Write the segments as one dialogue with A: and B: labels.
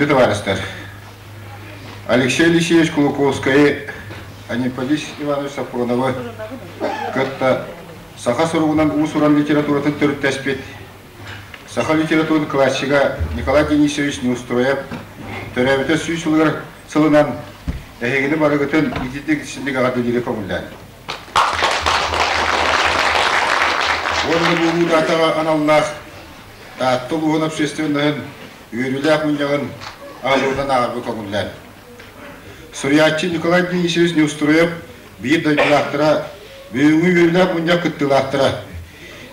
A: Күндү табаарыстар! Алексей Алексеевич Кулаковскайы, Анемподист Иванович Сафроновы кытта саха суругунан уус-уран литературатын төрүттэспит саха литературатын классига Николай Денисович Неустроев төрөөбүтэ 100 сылыгар сылынан эһигини барыгытын ититик итинник эҕэрдэлиири көҥүллээн. Уонна буолуу даатаҕа аналлаах Таатта улууһун общественноһын үөрүүлээх мунньаҕын аҕалыытын ааҕарга көҥүллээн. Суруйааччы Николай Денисович Неустроев биир дойдулаахтара, бүгүҥҥү үөрүүлээх мунньах кыттыылаахтара.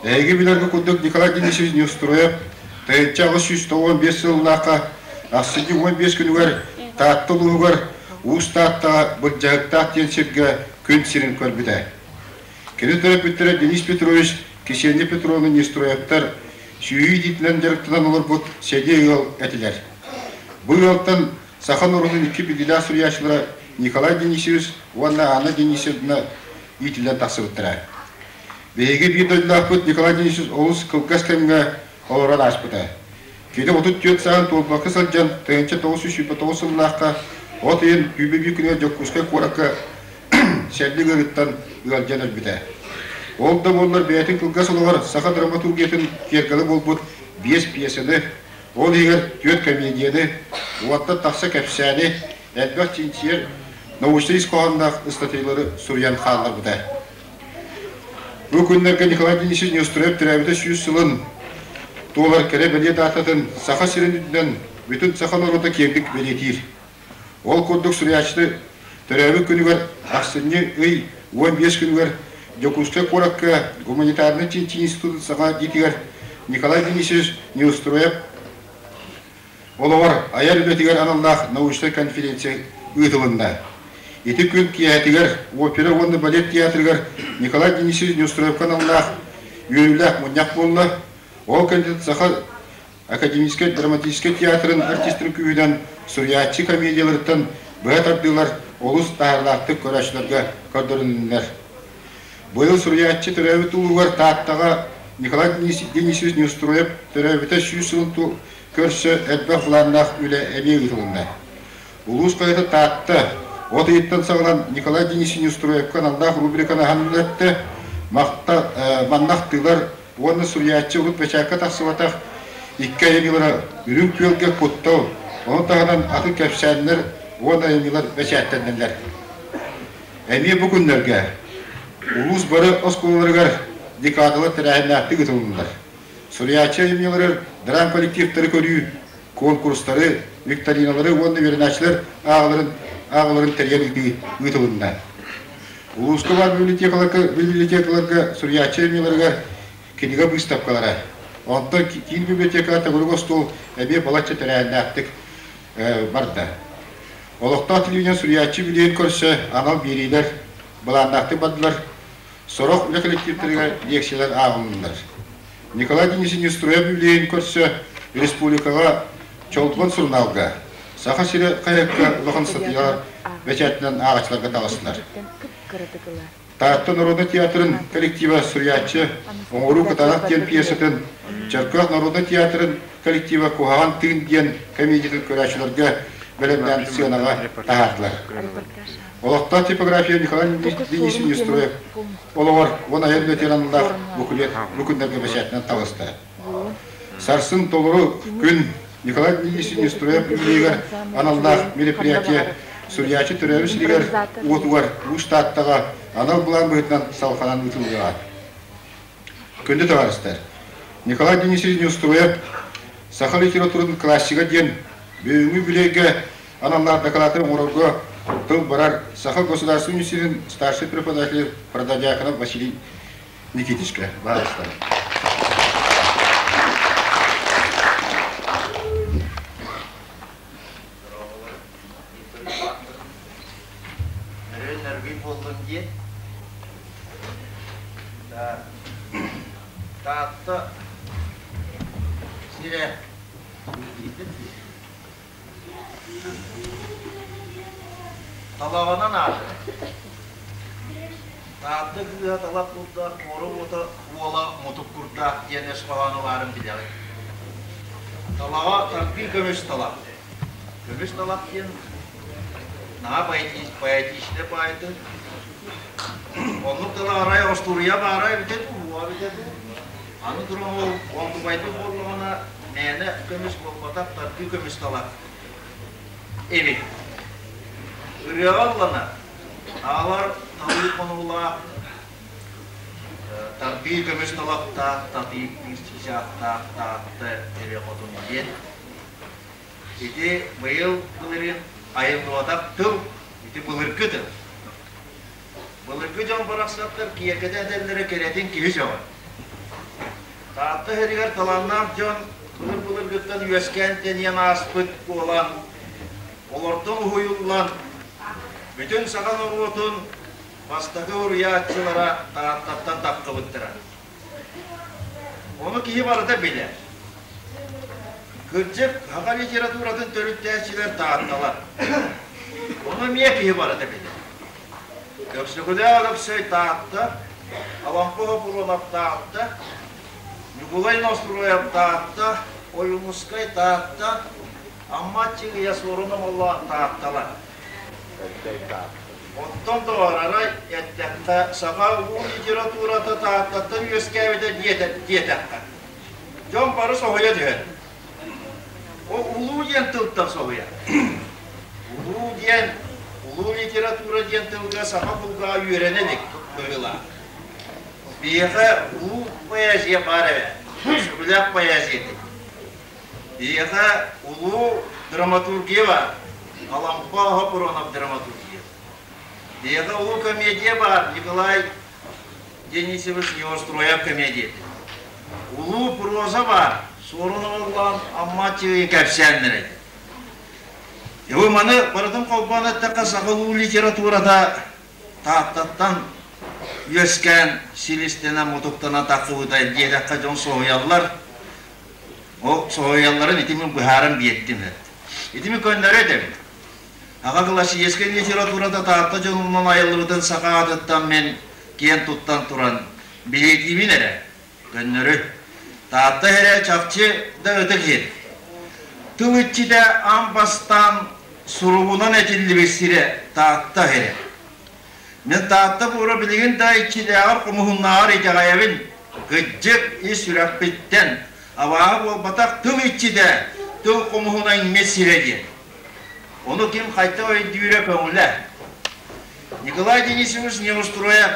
A: Эһиги билэргэ курдук Николай Денисович Неустроев 1895 сыллаахха ахсынньы 15 күнүгэр Таатта улууһугар Уус Тааттаҕа Былдьаһыктаах диэн сиргэ күн сирин көрбүтэ. Кини төрөппүттэрэ Денис Петрович, Ксения Петровна Нестроевтар сүөһү иитиитинэн дьарыктанан олорбут сэдиэ ыал этилэр. Бу ыалтан саха норуотун икки биллиилээх суруйааччылара Николай Денисович уонна Анна Денисовна иитиллэн тахсыбыттара. Биһиги биир дойдулаахпыт Николай Денисович олус кылгас кэмҥэ олорон ааспыта. Кини 34 сааһын туолбакка сылдьан 1929 сыллаахха от ыйын сүүрбэ биир күнүгэр Дьокуускай куоракка сэллик ыарыыттан ыалдьан өлбүтэ. Ол да буоллар бэйэтин кылгас олоҕор саха драматургиятын киэргэлэ буолбут биэс пьесаны, ол иһигэр түөрт комедияны, уонтан тахса кэпсээни, элбэх чинчийэр научнай ис хоһоонноох ыстатыйалары суруйан хаалларбыта. Бу күннэргэ Николай Денисович Неустроев төрөөбүтэ 100 сылын туолар кэрэ-бэлиэ даататын Саха сирин үрдүнэн бүтүн саха норуота киэҥник бэлиэтиир. Ол курдук суруйааччыны төрөөбүт күнүгэр ахсынньы ый 15 күнүгэр Дьокуускай куоракка гуманитарнай чинчийии институтун саҥа дьиэтигэр Николай Денисович Неустроев олоҕор айар үлэтигэр аналлаах научнай конференция ыытылынна. Ити күн киэһэтигэр опера уонна балет театрыгар Николай Денисович Неустроевка аналлаах үөрүүлээх мунньах буолла. Ол кэнниттэн Саха академическай драматическай театрын артистарын күүһүнэн суруйааччы комедияларыттан быһа тардыылар олус таһаарыылаахтык көрөөччүлэргэ көрдөрүлүннүлэр. Быйыл суруйааччы төрөөбүт улууһугар Тааттаҕа Николай Денисович Неустроев төрөөбүтэ 100 сылын көрсө элбэх былааннаах үлэ эмиэ ыытылынна. Улуус хаһыата Таатта от ыйыттан саҕалаан Николай Денисович Неустроевка аналлаах рубриканы аһан үлэлэттэ, манна ахтыылар уонна суруйааччы урут бэчээккэ тахсыбатах икки айымньылара Үрүҥ күөлгэ куттал, ону таһынан атын кэпсээннэр уонна айымньылар бэчээттэннилэр. Эмиэ бу күннэргэ улуус бары оскуолаларыгар декадалар тэрээһиннээхтик ыытылыннылар. Суруйааччы айымньыларыгар драм коллективтары көрүү, конкурстары, викториналары уонна үөрэнээччилэр ааҕаларын ааҕаларын тэрийэн ыытыы ыытылынна. Улууска баар библиотекаларга, библиотекаларга суруйааччы айымньыларыгар кинигэ быыстапкалара, онтон киин библиотекаҕа төгүрүк остуол эмиэ балачча тэрээһиннээхтик барда. Олохтоох телевидение суруйааччы үбүлүөйүн көрсө анал биэриилэр былааннаахтык бардылар, сорох үлэ коллективтарыгар лекциялар ааҕылыннылар. Николай Денисович Неустроев үбүлүөйүн көрсө республикаҕа Чолбон сурунаалга Саха сирэ хаһыакка улахан ыстатыйалар бэчээтинэн ааҕааччыларга таҕыстылар. Таатта народнай театрын коллектива суруйааччы Оҥоруу кытаанах диэн пьесатын, Чөркөөх народнай театрын коллектива Куһаҕан тыын диэн комедиятын көрөөччүлэргэ бэлэмнээн сыанаҕа таһаардылар. Олохтоох типография Николай Денисович Неустроев олоҕор уон айар үлэтигэр аналлаах буклет бу күннэргэ бэчээтинэн таҕыста. Сарсын толору күн Николай Денисович Неустроев үбүлүөйүгэр аналлаах мероприятие суруйааччы төрөөбүт сиригэр уотугар Уус Тааттаҕа анал былаан быһыытынан салҕанан ыытыллыаҕа. Күндү табаарыстар, Николай Денисович Неустроев саха литературатын классига диэн бүгүҥҥү үбүлүөйгэ аналлаах дакылааты оҥорорго тыл барар Саха государственный университетын старшай преподаватель Протодьяконов Василий Никитичка. Пожалуйста.
B: Нөрүөн нөргүй буоллун диэн Таатта сирэ Талаҕынан аатырар. Таатта кыыһа талах курдаах, муора уота уола мутук курдаах диэн өс хоһооно баарын билэҕит. Талаҕа тардыы көмүс талах. Көмүс талах диэн наһаа поэтичнай баайдыы. Оннук тыла арай остуоруйа баара эбитэ дуу, уоҕа эбитэ дуу. Аны туран ол онтубайдык буоллаҕына мээнэ көмүс буолбатах, тардыы көмүс талах эбит. Ырыаҕа ылланар, аалар талыы хонуулаах, тардыы көмүс талахтаах, татыйыктыыр чыычаахтаах Таатта эбэ хотун диэн. Ити быйыл былырыын айыллыбатах тыл, ити былыргы тыл. Былыргы дьон барахсаттар киэргэтэ этэллэрэ кэрэтин киһи сөҕөр. Таатта сиригэр талааннаах дьон былыр-былыргыттан үөскээн тэнийэн ааспыт буолан, олортон уһуйуллан, бүтүн саха норуотун бастакы уруйааччылара Тааттаттан таххыбыттара. Ону киһи барыта билэр. Кырдьык, саха литературатын төрүттээччилэр Таатталар. Ону эмиэ киһи барыта билэр. Өксөкүлээх Өлөксөй Таатта, Алампа Хопуруонап Таатта, Ньукулай Ностуруойап Таатта, Ойуунускай Таатта, Амма Аччыгыйа Суорун Омоллоон Таатталар. Оттон доҕор, арай эттэххэ, саха улуу литературата Тааттаттан үөскээбитэ диэтэххэ, дьон бары соһуйа түһэр. Ол улуу диэн тылтан соһуйар. Улуу диэн, улуу литература диэн тылга саха булгаа үөрэнэ илик быһыылаах. Биһиэхэ улуу поэзия баар эбээт, сүгүлээх поэзия диэн. Биһиэхэ улуу драматургия баар, Алампа Хопуронов драматургия. Биһиэхэ улуу комедия баар, Николай Денисович Неустроев комедията. Улуу проза баар, Суорун Омоллоон Амма Аччыгыйын кэпсээннэрэ. Дьэ, маны барытын холбоон эттэххэ, саха улуу литературата Тааттаттан үөскээн, силистэнэн, мутуктанан тахсыбыта диэтэххэ дьон соһуйаллар. Ол соһуйалларын ити мин быһааран биэрдим. Ити мин көннөрү этэбин. Аҕа классическай литературата Таатта дьонунан айыллыбытын саха аатыттан мин киэн туттан туран бэлиэтиибин эрэ, көннөрү. Таатта эрэ чахчы да ытык сир. Тыл иччитэ аан бастаан суругунан этиллибит сирэ Таатта эрэ. Мин Таатта буора билигин да иччилээҕэр хомуһуннааҕар итэҕэйэбин. Кырдьык ис сүрэхпиттэн абааһы буолбатах тыл иччитэ, тыл хомуһуна иҥмит сирэ диэн. Ону ким хайдах өйдүүрэ көҥүлэ. Николай Денисович Неустроев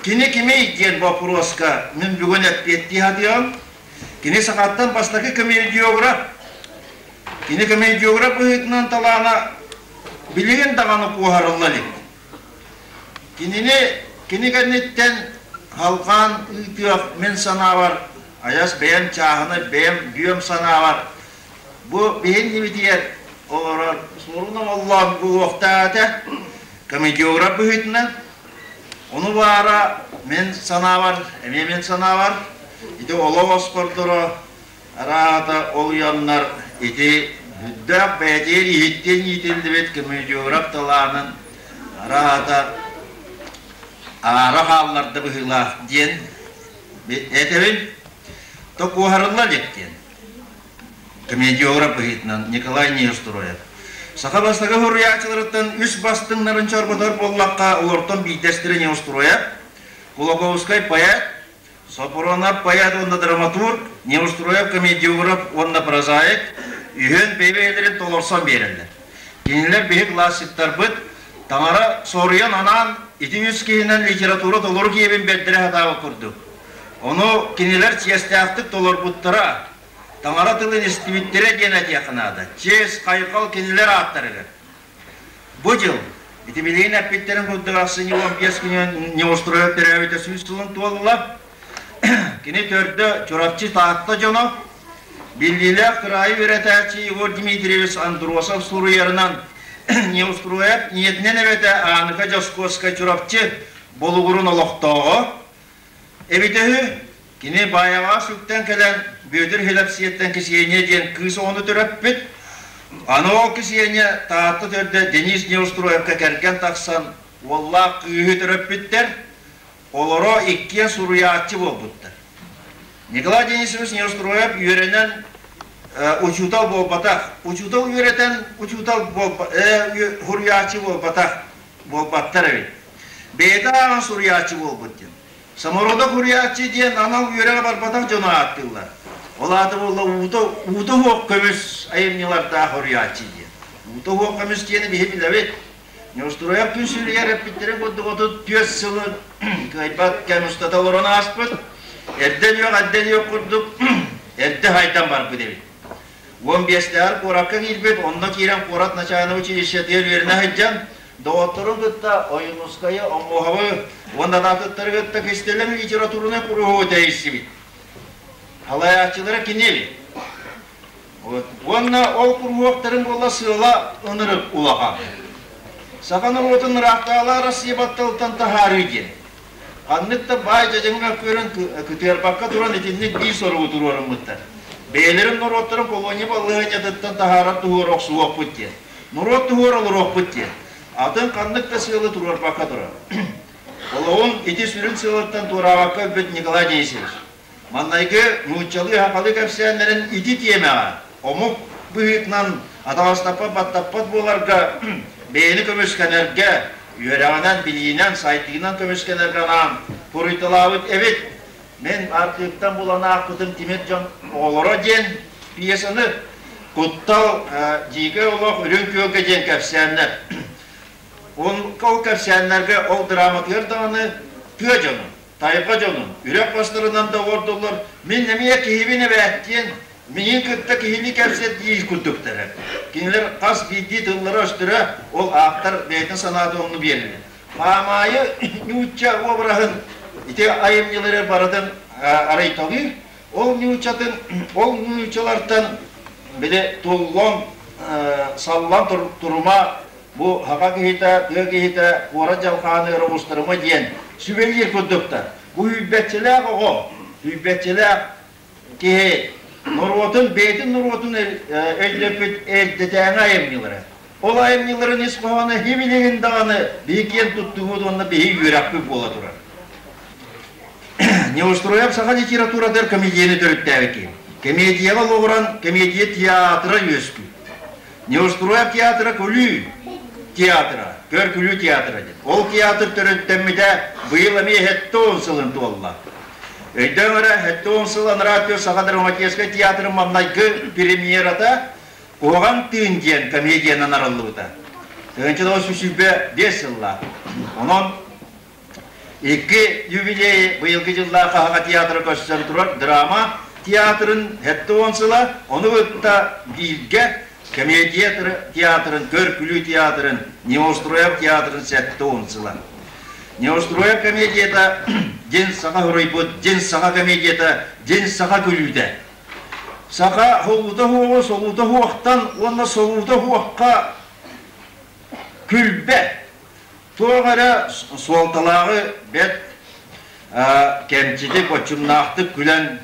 B: кини кимий диэн боппуруоска мин бүгүн эппиэттии сатыаҕым. Кини сахаттан бастакы комедиограф. Кини комедиограф быһыытынан талаана билигин даҕаны куоһарылла илик. Кинини кини кэнниттэн халҕаан ыытыах мин санаабар, айас бэйэм чааһынай бэйэм бүөм санаабар Бу биһин ньимитигэр олорор Суорун Омоллоон буолуохтаах этэ, комедиограф быһыытынан. Ону баара мин санаабар, эмиэ мин санаабар, ити олох оспордоро араата олуйаннар ити бүддээх бэйэтигэр иһиттиэн иитиллибит комедиограф талаанын араата аара хаалларда быһыылаах диэн этэбин. То куоһарылла илик диэн. Комедиограф быһыытынан Николай Неустроев. Саха бастакы суруйааччыларыттан үс бастыҥнарын чорботор буоллахха, олортон биирдэстэрэ Неустроев, Кулаковскай поэт, Сопронов поэт уонна драматург, Неустроев комедиограф уонна прозаик үһүөн бэйэ-бэйэлэрин толорсон биэрэллэр. Кинилэр биһи классиктарбыт таҥара соруйан анаан ити үс киһинэн литература толору киэбин бэрдэрэ сатаабыт курдук. Ону кинилэр чиэстээхтик толорбуттара, таҥара тылын истибиттэрэ диэн этиэххэ наада. Чиэс, хайҕал кинилэр ааттарыгар. Бу дьыл, ити билигин эппиттэрин курдук ахсынньы 15 күнүн Неустроев төрөөбүтэ сүүс сылын туолла. Кини төрдө Чурапчы Таатта дьоно, биллиилээх кыраайы үөрэтээччи Егор Дмитриевич Андросов суруйарынан Неустроев ийэтинэн эбэтэ Ааныка Дьоскуоска Чурапчы Болугурун олохтооҕо, Эбитэ үһү, кини Баайаҕаҕа сүктэн кэлэн Бүөтүр Хилэпсийэттэн Кисиэнньэ диэн кыыс оҕону төрөппүт. Аны ол Кисиэнньэ Таатта төрдө Денис Неустроевка кэргэн тахсан уоллаах кыыһы төрөппүттэр, олоро иккиэн суруйааччы буолбуттар. Николай Денисович Неустроев үөрэнэн Учуутал буолбатах. Учуутал үөрэтэн учуутал суруйааччы буолбатах буолбаттар эбит. Бэйэтэ ааҕан суруйааччы буолбут диэн. Самородок суруйааччы диэн анал үөрэҕэ барбатах дьону ааттыыллар. Ол аата буолла уута, уута суох көмүс айымньылардаах суруйааччы диэн. Уута суох көмүс диэни биһи билэбит. Неустроев күн сиригэр эппиттэрин курдук 34 сылы кыайбат кэм устата олорон ааспыт. Эрдэ өлүөх, эрдэ өлүөх курдук эрдэ хайдан барбыт эбит. 15-тээҕэр куоракка киирбит, онно киирэн куорат начальнай училищетыгар үөрэнэ сылдьан, доҕотторун кытта Ойуунускайы, Омуоһабы уонна да атыттары кытта кистэлэҥ литературнай куруһуогу тэрийсибит. Халайааччылара кини эбит. Уонна ол куруһуоктарын буола сыала ынырык улахан. Саха норуотун ыраахтааҕылаах Россия батталыттан таһаарыы диэн. Ханнык да баай дьадьаҥҥа көрөн кытыарбакка туран итинник биир соругу туруоруммуттар. Бэйэлэрин норуоттарын колония балаһыанньатыттан таһаарар туһугар охсуһуохпут диэн. Норуот туһугар олоруохпут диэн. Атын ханнык да сыалы туруорбакка турар. Олоҕун ити сүрүн сыалыттан туораабакка өлбүт Николай Денисович. Маннайгы нууччалыы-сахалыы кэпсээннэрин ити тиэмэҕэ омук быһыытынан атаҕастаппат-баттаппат буоларга, бэйэни көмүскэнэргэ, үөрэҕинэн, билиинэн, сайдыынан көмүскэнэргэ анаан буруйдалаабыт эбит. Мин архыыптан булан аахпытым Тимир дьон оҕолоро диэн пьесаны Куттал дьиикэй олох Үрүҥ Күөлгэ диэн кэпсээннэр. Ол кэпсээннэргэ ол драматыгар даҕаны тыа дьоно Тайҕа дьонун, үрэх бастарынан да олордоллор, мин эмиэ киһибин эбээт диэн, миигин кытта киһини кэпсэт диир курдуктара. Кинилэр хас биирдии тыллара-өстөрө ол ааптар бэйэтин санаатын онну биэрэр. Хаамаайы нуучча уобараһын ити айымньылары барытын арыйталыыр. Ол нууччатын, ол нууччалартан били туллан, саллан турума Бу саха киһитэ, тыа киһитэ куорат дьалхааныгар оҕустарыма диэн сүбэлиир курдуктар. Бу сүүрбэччэлээх оҕо, сүүрбэччэлээх киһи норуотун, бэйэтин норуотун өйдөппүт эрдэтээҥи айымньылара. Ол айымньыларын ис хоһооно химилигин даҕаны биһи киэн туттугут уонна биһи үөрэхпит буола турар. Неустроев саха литературатыгар комедияны төрүттээбит киһи. Комедияҕа олоҕуран комедия театра үөскүүр. Неустроев театра күлүү театра, көр күлүү театра диэн. Ол театр төрүттэммитэ быйыл эмиэ 70 сылын туолла. Өйдөөн эрэ, 70 сыл анараа өттүгэр Саха драматическай театрын маҥнайгы премьерата «Куһаҕан тыын» диэн комедиянан арыллыбыта. 1925 сыллаах. Онон Икки юбилейи быйылгы дьыллаах Хаһаҥа театра көрсөн турар драма театрын 70 сыла, ону кытта бииргэ комедия театрын, көр-күлүү театрын, Неустроев театрын 70 сыла. Неустроев комедията дьин саха суруйбут, дьин саха комедията, дьин саха күлүүтэ. Саха холуута хуоҕу солуута хуохтан уонна солуута хуохха күлбэт. Туох эрэ суолталааҕы бэрт кэмчитик, боччумнаахтык күлэн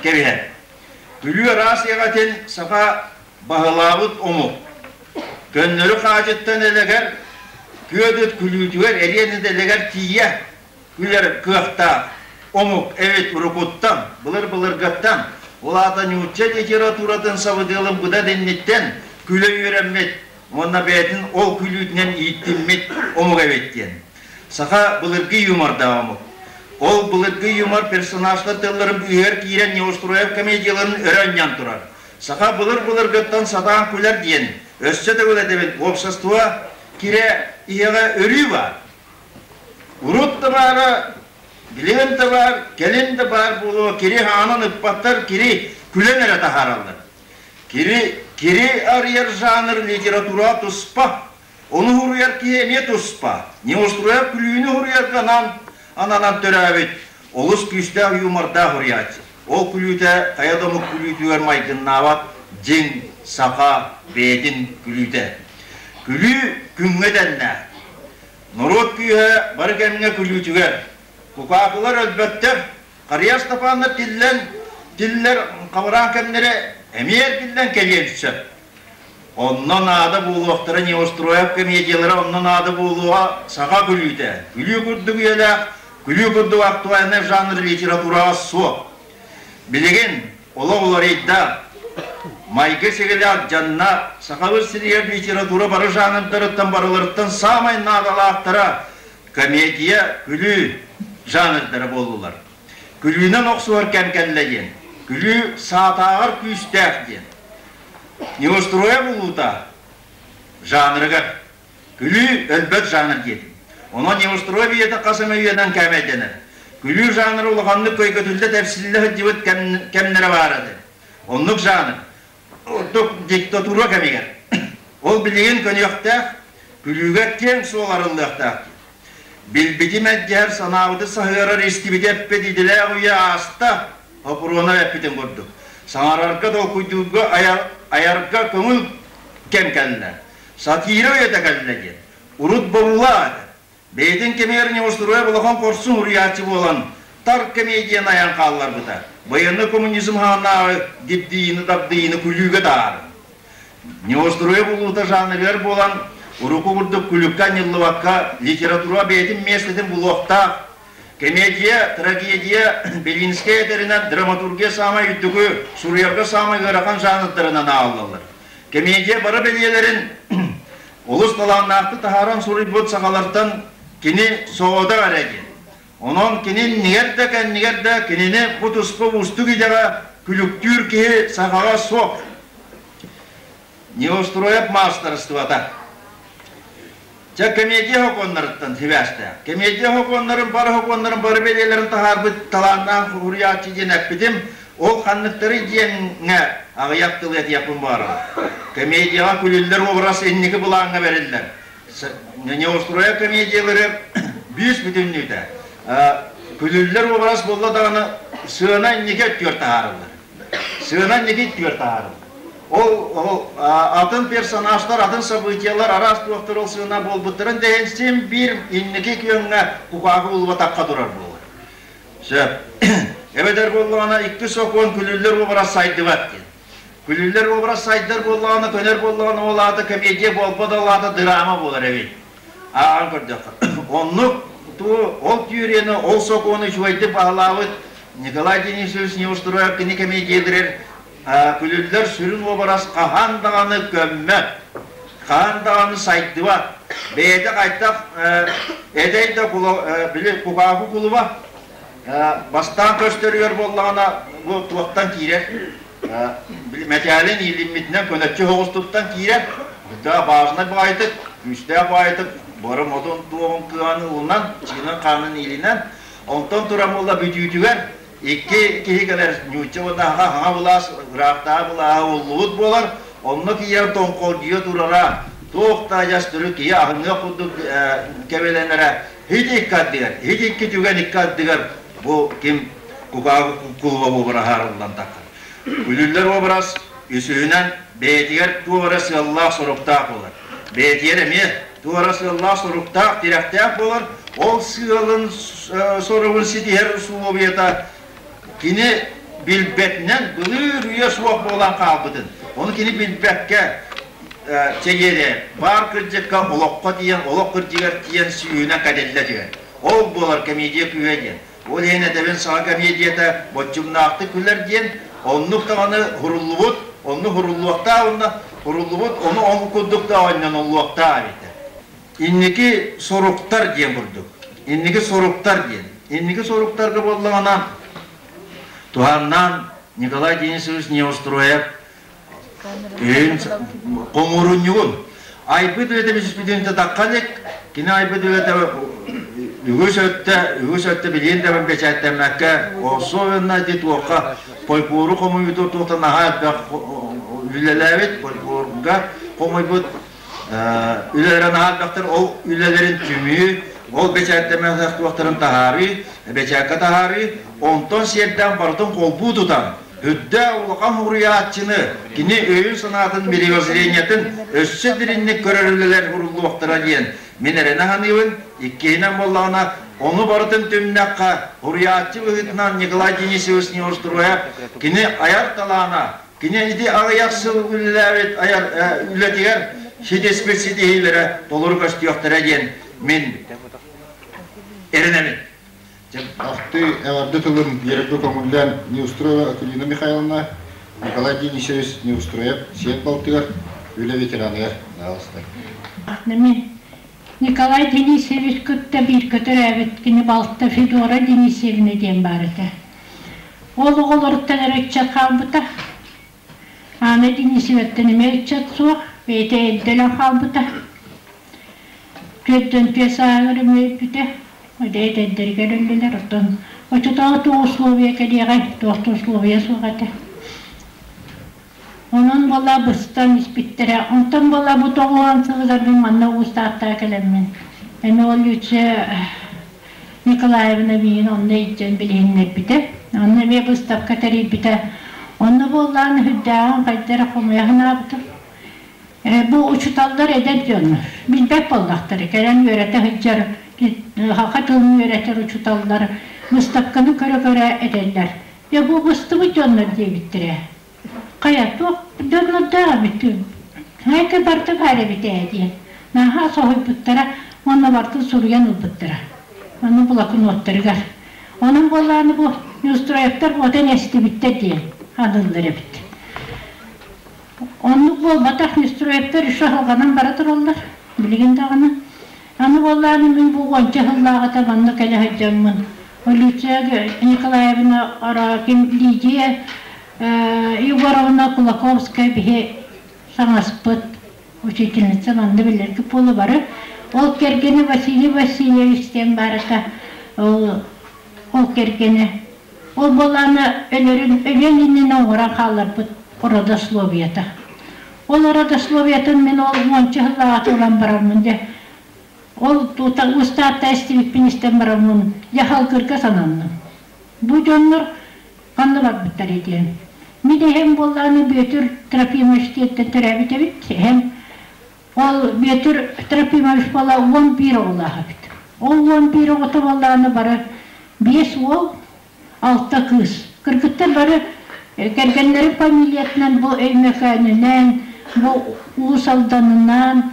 B: кэбиһэр. Күлүү араас иэҕэтин саха баһылаабыт омук. Көннөрү хаадьыттан элэгэр, күөдүт күлүүтүгэр эриэн элэгэр тиийэ күлэр кыахтаах омук эбит урукуттан, былыр-былыргыттан, ол аата нуучча литературатын сабыдыалын быдан инниттэн күлэ үөрэммит уонна бэйэтин ол күлүүтүнэн ииттиммит омук эбит диэн. Саха былыргы юмордаах омук. Ол былыргы юмор персонажтар тылларын быыһыгар киирэн Неустроев комедияларын өрө анньан турар. Саха былыр-былыргыттан сатаан күлэр диэн, өссө төгүл этэбин, уопсастыба кирэ иһэҕэ өрүү баар. Урут да баара, билигин да баар, кэлин да баар буолуо, кири хаанан ыппаттар, кири күлэн эрэ таһаараллар. Кири, кири арыйар жанр литература туспа, ону суруйар киһи эмиэ туспа. Неустроев күлүүнү суруйарга анаан, ананан төрөөбүт, олус күүстээх юмордаах суруйааччы. Ол күлүүтэ хайа да омук күлүүтүгэр майгыннаабат дьиҥ саха бэйэтин күлүүтэ. Күлүү күҥҥэ тэннээх. Норуот күүһэ бары кэмҥэ күлүүтүгэр. Кукаакылар өлбөттөр, Харыйа Ыстапааннар тиллэн, тиллэр хабараан кэмнэрэ эмиэ эргиллэн кэлиэн сөп. Онно наада буолуохтара Неустроев комедиялара онно наада буолуоҕа саха күлүүтэ. Күлүү курдук үйэлээх, күлүү курдук актуальнай жанр литератураҕа суох. Билигин олох уларыйда. Майгы-сигили алдьанна, Сахабыт сиригэр литература бары жанрдарыттан барыларыттан саамай наадалаахтара комедия, күлүү жанрдара буоллулар. Күлүүнэн охсуһар кэм кэллэ диэн, күлүү саатааҕар күүстээх диэн. Неустроя булуута жанрыгар күлүү өлбөт жанр диэтим. Онон Неустроя үйэтэ хас эмэ үйэнэн кээмэйдэнэр. Күлүү жанры улаханнык көйгөтүллэ тэпсиллэ сылдьыбыт кэмнэрэ баар этэ. Оннук жанр ордук диктатура кэмигэр. Ол билигин көнүөхтээх, күлүүгэ киэҥ суол арыллыахтаах диэн. Билбити мэлдьэһэр, санаабыты саһыарар, истибити эппит идэлээх үйэ ааста, Хопуруона эппитин курдук. Саҥарарга, толкуйдуурга, айарга көҥүл кэм кэллэ. Сатира үйэтэ кэллэ диэн. Урут бобуулаах этэ. Бэйэтин кэмигэр Неустроев улахан хорсун уруйааччы буолан, тар комедияны айан хаалларбыта. Байыаннай коммунизм хааннааҕы дибдийини-дабдыйыны күлүүгэ таһаарар. Неустроев улуута жанрыгар буолан, урукку курдук күлүккэ анньыллыбакка, литература бэйэтин миэстэтин булуохтаах. Комедия, трагедия, Белинскэй этэринэн драматургия саамай үрдүкү, суруйарга саамай ыарахан жанрдарынан ааҕыллаллар. Комедия бары бэлиэлэрин олус талааннаахтык таһааран суруйбут сахалартан кини соҕотох эрэ диэн. Онон кини иннигэр да кэннигэр да кинини бу туспа уустук идэҕэ күлүктүүр киһи сахаҕа суох. Неустроев маастарыстыбата. Чэ, комедия сокуоннарыттан сибээстээх. Комедия сокуоннарын бары сокуоннарын бары бэлиэлэрин таһаарбыт талааннаах суруйааччы диэн эппитим. Ол ханныктары диэҥҥэ аҕыйах тылы этиэхпин баҕарабын. Комедияҕа күлүллэр образ инники былааҥҥа бэриллэр. Неустроев комедиялары бүүс бүтүннүүтэ күлүллэр образ буолла даҕаны сыана инники өттүгэр таһаарыллар. Сыана инники өттүгэр таһаарыллар. Ол атын персонажтар, атын событиялар араас туохтар ол сыана буолбуттарын да иһин син биир инники күөҥҥэ кукааҕы булбатахха турар буолар. Сөп. Эбэтэр буоллаҕына икки сокуон күлүллэр уобарас сайдыбат диэн. Күлүллэр уобарас сайдар буоллаҕына, көнөр буоллаҕына ол аата комедия буолбат, ол аата драма буолар эбит. Ааҕан көрдөххө. Оннук туу ол теорияны, ол сокуону үчүгэйдик баһылаабыт Николай Денисович Неустроев кини комедиялэрэр күлүллэр сүрүн уобарас хаһан даҕаны көммөт, хаһан даҕаны сайдыбат. Бэйэтэ хайдах этэй да били кукааку кулуба бастаан көстөрүгэр буоллаҕына бу туохтан киирэр били мэтээлин иилиммитинэн көнөччү соҕустуттан киирэр да баажынай баҕайытык күүстээх баҕайытык бары модун туоҕун кыаҕын ылынан чыынын хаанын иилинэн онтон туран буолла бүтүүтүгэр Икки киһи кэлэр ньуучча уонна хаҥа былаас ыраахтааҕы былааһа уллубут буолар, онно киирэн тоҥхолдьуйа турара, туох да адьас төрүт киһи аһыныах курдук кэбилэнэрэ һит икки ардыгар, һит икки түгэн икки ардыгар бу ким кукааҕы кулуба уобараһа арыллан таххар. Күлүллэр уобарас үсүһүнэн бэйэтигэр туох эрэ сыаллаах-соруктаах буолар. Бэйэтигэр эмиэ туох эрэ сыаллаах-соруктаах, тирэхтээх буолар. Ол сыалын соругун ситиһэр усулуобуйата кини билбэтинэн былыр үйэ суох буолан хаалбытын, ону кини билбэккэ чэгиэрэ баар кырдьыкка олоххо тиийэн, олох кырдьыгар тиийэн сүүһүнэн кэтиллэ түһэр. Ол буолар комедия күүһэ диэн. Ол иһин этэбин саҥа комедията боччумнаахтык күлэр диэн, оннук даҕаны хуруллубут, онну хуруллуохтаах уонна хуруллубут, ону ол курдук да оонньонуллуохтаах эбитэ. Инники соруктар диэн курдук. Инники соруктар диэн. Инники соруктарга буоллаҕына, туһааннаан Николай Денисович Неустроев Өйүн хомуурунньугун айбыт үлэтэ бүтүн тахха илик, кини айбыт үлэтэ үгүс өттө, үгүс өттө билигин да бэчээттэммэккэ, особенно ити туохха фольклору хомуйууту туохтан наһаа элбэх үлэлээбит, фольклорга хомуйбут үлэлэрэ наһаа элбэхтэр, ол үлэлэрин түмүү, ол бэчээттэммэтэх туохтарын таһаарыы, бэчээккэ таһаарыы, онтон сиэрдээн барытын холбуу тутан, Үрдээх улахан уһуйааччыны, кини өйүн-санаатын мировоззрениетын өссө дириҥник көрөр үлэлэр уһуллуохтара диэн мин эрэнэ саныыбын. Иккиһинэн буоллаҕына, ону барытын түмнэххэ, уһуйааччы быһыытынан Николай Денисович Неустроев кини айар талаана, кини ити аҕыйах сыл үлэлээбит айар үлэтигэр ситиспит ситиһиилэрэ толору көстүөхтэрэ диэн мин эрэнэбин.
A: Ахтыы эҕэрдэ тылын биэрэргэ көҥүллээн Неустроева Акулина Михайловна, Николай Денисович Неустроев сиэн балтыгар, үлэ ветераныгар наалыстар.
C: Мин Николай Денисович кытта бииргэ төрөөбүт кини балта Федора Денисевна диэн баар этэ. Ол оҕолоруттан эрэ ыччат хаалбыта. Аана Денисоваттан эмиэ ыччат суох, бэйэтэ эрдэлэн хаалбыта. Түөртэн түөрт сааһыгар эмиэ өлбүтэ. Эдэр эдэрдэригэр өллүлэр, оттон оччотооҕу туох условия кэлиэҕэй, туох да условия суох этэ. Онон буола быстан испиттэрэ. Онтон буола бу тоҕуһан сылыгар мин манна уустаахтара кэлэммин, эмиэ ол Люция Николаевна миигин онно илдьэн билиһиннэрбитэ. Онно эмиэ быыстапка тэрийбитэ. Онно буоллаан үрдээҕин хайда эрэ хомуйа санаабытым. Бу учууталлар эдэр дьоннор, билбэт буоллахтара, кэлэн үөрэтэ сылдьар, саха тылын үөрэтэр учууталлар быыстапканы көрө-көрө этэллэр. Дьэ бу быстыбыт дьоннор диэбиттэрэ. Хайа, туох дьоннордоох эбит Хайка барыта баар эбит ээ диэн. Наһаа соһуйбуттара уонна барытын суруйан ылбыттара. Аны блокноттарыгар. Онон буоллаҕына бу Неустроевтар уотан эстибиттэр диэн аныыллар эбит. Оннук буолбатах, Неустроевтар үс аһылҕанан бара тураллар, билигин даҕаны. Аны буоллаҕына мин бу уонча сыллааҕыта манна кэлэ сылдьаммын, Люция Николаевна Орокин, Лидия Егоровна Кулаковская биһи саҥаспыт учительница манна билэргит буолуо бары. Ол кэргэнэ Василий Васильевич диэн баарыта ол ол кэргэнэ Ол буоллаҕына өлөрүн өлүөн иннинэ оҥорон хаалларбыт родословиета. Ол родословиетын мин ол уонча сыллааҕыта ылан бараммын дьэ ол устаатта истибиппин истэн бараммын дьэ халгырга сананным. Бу дьоннор ханна барбыттар диэн. Мин эһэм буоллаҕына Бүөтүр Трофимович диэттэн төрөөбүт эбит. Эһэм Ол Бүөтүр Трофимович буола 11 оҕолоох эбит. Ол 11 оҕото буоллаҕына бары биэс уол, алта кыыс. Кыргыттар бары кэргэннэрин фамилиятынан бу Өймөкөөнүнэн, бу Уус Алданынан,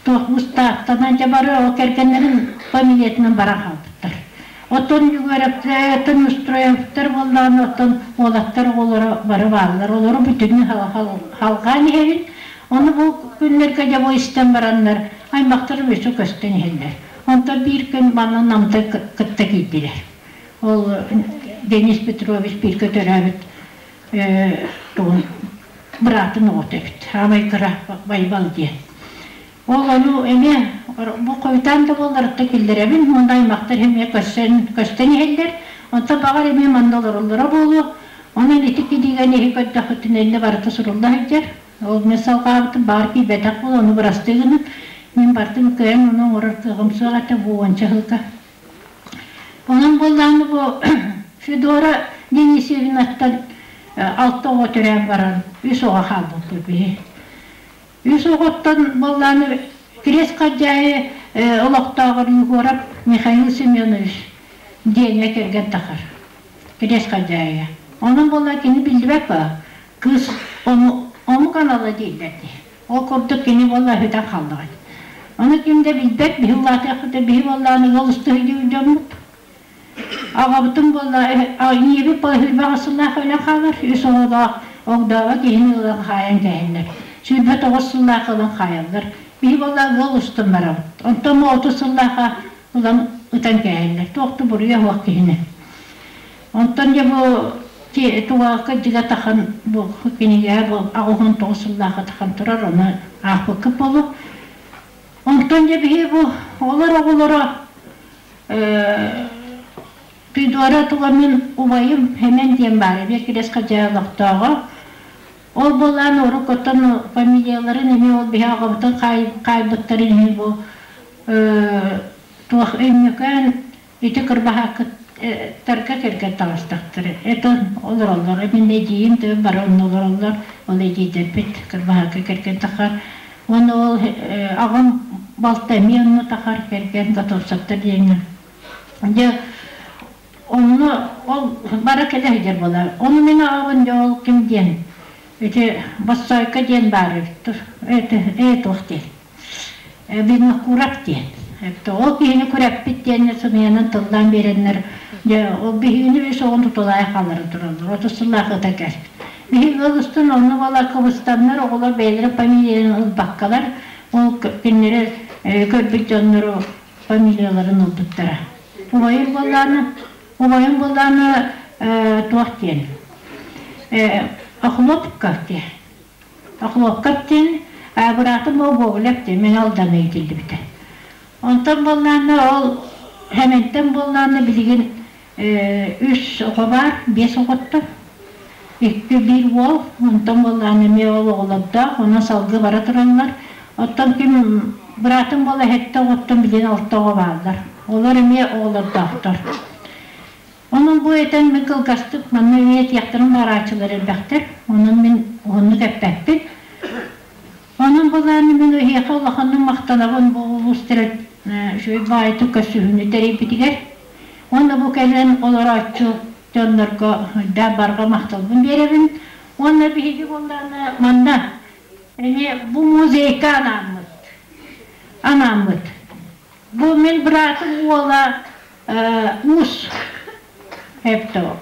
C: туох Устаахтанан дьэ бары ол кэргэннэрин фамилиятынан баран хаалбыттар. Оттон Егоровтар, оттон Устроевтар буоллаҕына, оттон уолаттар оҕолоро бары бааллар. Олору бүтүннүү халҕаан иһэбин. Ону бу күннэргэ дьэ бу истэн бараннар, аймахтарым өссө көстөн иһэллэр. Онтон биир күн манна Намтан кытта киирдилэр. Ол Денис Петрович бииргэ төрөөбүт тугун быраатын оҕото эбит. Саамай кыра Байбал диэн. Ол ону эмиэ бу хойутаан да буолларытта киллэрэбин уонна аймахтар эмиэ көрсөн көстөн иһэллэр. Онтон баҕар эмиэ манна олороллоро буолуо. Онон ити кинигэни иһи көрдөххүтүнэ иннэ барыта сурулла сылдьар. Ол мин салҕаабытым баҕар киирбэтэх буолуо, ону бырастыы гынын. Мин бартын кыайан ону оҥорор кыаҕым суох этэ бу уонча сылга. Онон буоллаҕына бу Федора Денисевнаттан алта оҕо төрөөн баран үс оҕо хаалбыппыт биһи. Үс оҕоттон буоллаҕына Кириэс Халдьаайы олохтооҕор Егоров Михаил Семенович диэҥҥэ кэргэн тахар. Кириэс Халдьаайыга. Онон буолла кини биллибэт баа. Кыыс омук анала дииллэр дии. Ол курдук кини буолла үтэн хааллаҕа. Ону ким да билбэт, биһи улаатыахпыт да биһи буоллаҕына ыал устуһуйдуу дьоммут. Аҕабытын буолла ийэбит элбэх сыллаах өлөн хаалар, үс оҕолоох огдообо киһини ылан хаайан кэһэллэр. 29 сыллаах ылан хаайаллар. Биһи буолла ыал устун барабыт. Онтон 30 сыллааха ылан ытан кэһэллэр. Туох да буруйа суох киһини. Онтон дьэ бу тугаакка дьигэ тахан бу кинигэ бу 89 сыллаахха тахан турар, ону аахпыккыт буолуо. Онтон дьэ биһи бу олор оҕолоро Федора тула мин убайым Хэмэн диэн баар эбиэт кирэс хадьаалахтооҕо. Ол буолаан урук оттон фамилияларын эмиэ ол биһи аҕабытын хаайбыттарын иһин бу туох Өймөкөөн ити кырбаһааккыттарга кэргэн таҕыстахтара. Это олороллор. Мин эдьиийим да бары онно олороллор. Ол эдьиийдэрбит кырбаһаакка кэргэн тахар. Уонна ол аҕам балта эмиэ онно тахар кэргэн Готовцевтар диэҥҥэ. Дьэ онно ол бара кэлэ сылдьар буолар. Ону мин аҕабын дьэ ол ким диэн ити Боссоойко диэн баар эбит. Это туох диэн Винокуров диэн. Ол киһини күрэппит диэннэр сымыйанан тыллаан биэрэннэр, дьэ, ол биһигини үс оҕону тутулаайа хааллара тураллар. 30 сыллаах ыта кэлбит. Биһиги ыал устун онно буолар кыбыстаннар, оҕолор бэйэлэрэ фамилияларын ылбаккалар, ол кинилэри көрбүт дьоннору фамилияларын ылбыттара. Убайым буоллаана, убайым буоллаана туох диэн, Охлопков диэн. Охлопков диэн быраатым ол Гоголев диэн Мэҥэ Алдаҥҥа иитиллибитэ. Онтон буоллаана ол Хэмэнтэн буоллаана билигин үс оҕо баар, биэс оҕоттон. Икки биир уол, онтон буоллаана эмиэ ол оҕолордоох, онон салгыы бара тураллар. Оттон ким быраатым буола сэттэ оҕоттон билигин алта оҕо бааллар. Олор эмиэ оҕолордоохтор. Онон бу этэн мин кылгастык манна үйэтиэхтэрин баарааччылар элбэхтэр. Онон мин уһуннук эппэппин. Онон былааны мин эһиэхэ улаханнык махтанабын бу улуус үчүгэй баайытык көрсүһүүнү тэрийбитигэр. Уонна бу кэлэн олорооччу дьоннорго да барҕа махталбын биэрэбин. Уонна биһиги буоллаҕына манна эмиэ бу музейка анааммыт. Анааммыт. Бу мин быраатым уола уус эпто.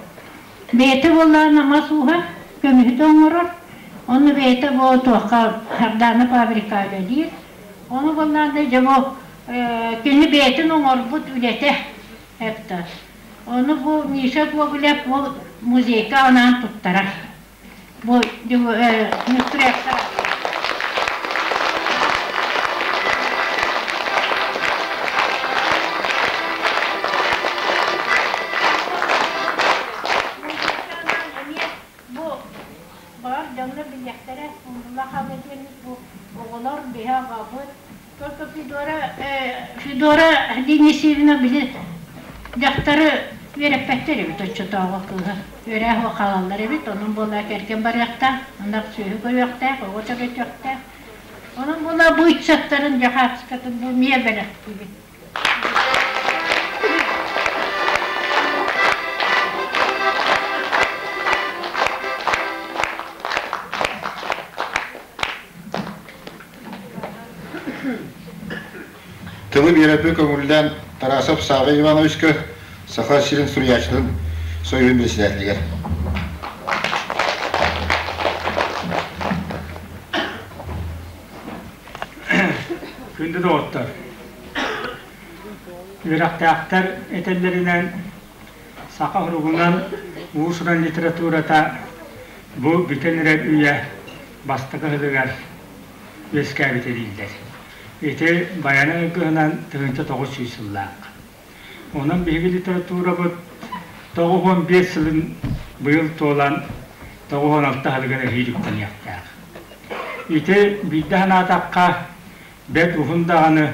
C: Бэйэтэ буоллаҕына мас ууһа, көмүһү да оҥорор. Онно бэйэтэ бу туохха Сардаана фабрика үлэлиир. Ону буоллаҕына дьэ бу кини бэйэтин оҥорбут үлэтэ эпто. Ону бу Миша Гоголев бу музейка анаан туттарар. Бу Бу баар дьоннор билиэхтэрэ, умнулла хаалла диэн бу оҕолор биһи аҕабыт Только Федора, Федора Денисевна били дьахтары үөрэппэттэр эбит оччотооҕу кыыһы. Үөрэх хаалаллар эбит, онон буолла кэргэн барыахтаах, ынах сүөһү көрүөхтээх, оҕо төрөтүөхтээх. Онон буолла бу ыччаттарын дьахаатскатын бу миэ бэлэхтиибин.
A: Тылы биэрэрбин көҥүллээн Тарасов Савва Ивановичка Саха сирин суруйааччытын Союһун председателигэр.
D: Күндү доҕоттор, үөрэхтээхтэр этэллэринэн саха суругунан уус-уран литературата бу бүтэн эрэр үйэ бастакы ыһылыгар үөскээбитэ дииллэр. Ити Байана ыргыһынан 1900 сыллаах. Онон биһиги литературабыт 95 сылын быйыл туолан 96 сылыгар эһиил үктэниэхтээх. Ити биирдэ санаатахха, бэрт уһун даҕаны,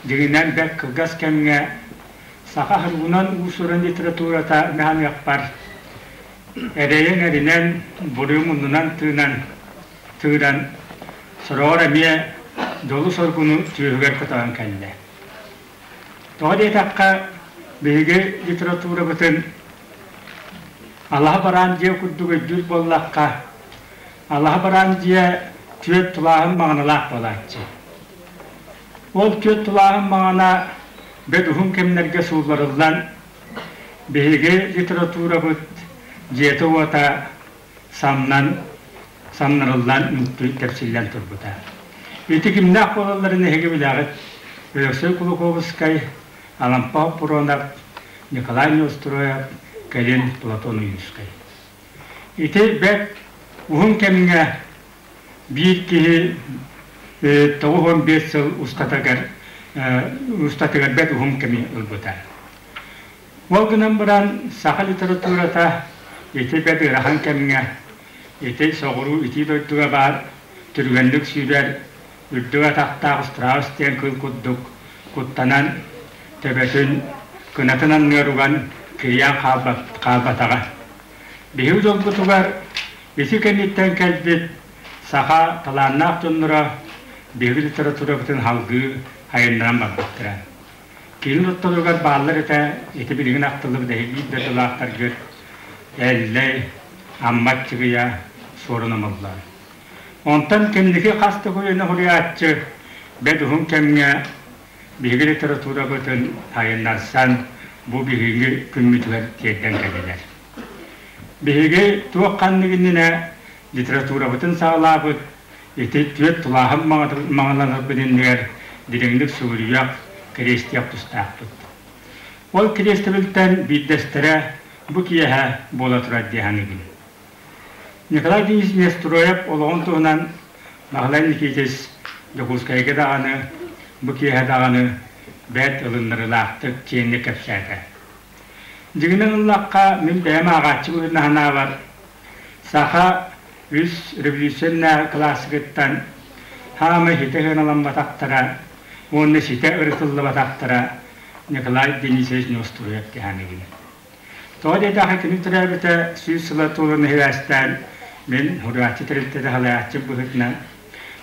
D: дьиҥинэн бэрт кылгас кэмҥэ саха суругунан уус-уран литературата наһаныахпар эрэйэн-эринэн, буруйу муннунан тыынан, тыыран, сороҕор эмиэ дьолу-соргуну түөһүгэр көтөҕөн кэллэ. Тоҕо диэтэххэ, биһиги литературабытын алаһа бараан дьиэ курдук өйдүүр буоллахха, алаһа бараан дьиэ түөрт тулааһын маҕаналаах буолааччы. Ол түөрт тулааһын маҕана бэт уһун кэмнэргэ суулларыллан, биһиги литературабыт дьиэтэ-уота самнан, самнарыллан мүлтү тэпсиллэн турбута. Ити кимнээх буолалларын эһиги билэҕит. Өлөксөй Кулаковскай, Алампа Хоппуруонап, Николай Неустроев, кэлин Платон Ойуунскай. Ити бэрт уһун кэмҥэ биир киһи 95 сыл устатыгар устатыгар бэрт уһун кэми ылбыта. Ол гынан баран саха литературата ити бэрт ыарахан кэмҥэ ити соҕуруу итии дойдуга баар түргэнник сүүрэр үрдүк атахтаах страус диэн кыыл курдук куттанан төбөтүн кынатын анныгар уган кирийэн хаалбатаҕа. Биһиги дьолбутугар ити кэнниттэн кэлбит саха талааннаах дьонноро биһиги литературабытын салгыы айаннаран барбыттара. Киин ортолоругар бааллар этэ, ити билигин ахтыллыбыт эһиги дойдулаахтаргыт Эллэй, Амма Аччыгыйа, Суорун Омоллоон. Онтон кэнники хас да көлүөнэ суруйааччы бэрт уһун кэмҥэ биһиги литературабытын сайыннарсан бу биһиги күммүтүгэр тиэрдэн кэллилэр. Биһиги туох ханнык иннинэ литературабытын саҕалаабыт ити түөрт тулааһын маҥаланарбыт иннигэр дириҥник сүгүрүйүөх, кириэстиэх тустаахпыт. Ол кириэстэбилтэн биирдэстэрэ бу киэһэ буола турар дии саныыбын. Николай Денисович Нестроев олоҕун туһунан Баһылай Никитич Дьокуускайга даҕаны, бу киэһэ даҕаны бэрт ылыннарыылаахтык киэҥник кэпсээтэ. Дьиҥинэн ыллахха, мин бэйэм ааҕааччы быһыытынан санаабар, саха үс революционнай классикыттан хаамай ситэ сыаналамматахтара уонна ситэ ырытыллыбатахтара Николай Денисович Неустроев кэһэниибин. Тоҕо диэтэххэ, кини төрөөбүтэ 100 сыла туолан иһирээстээн, мин суруйааччы тэрилтэтэ салайааччы быһыытынан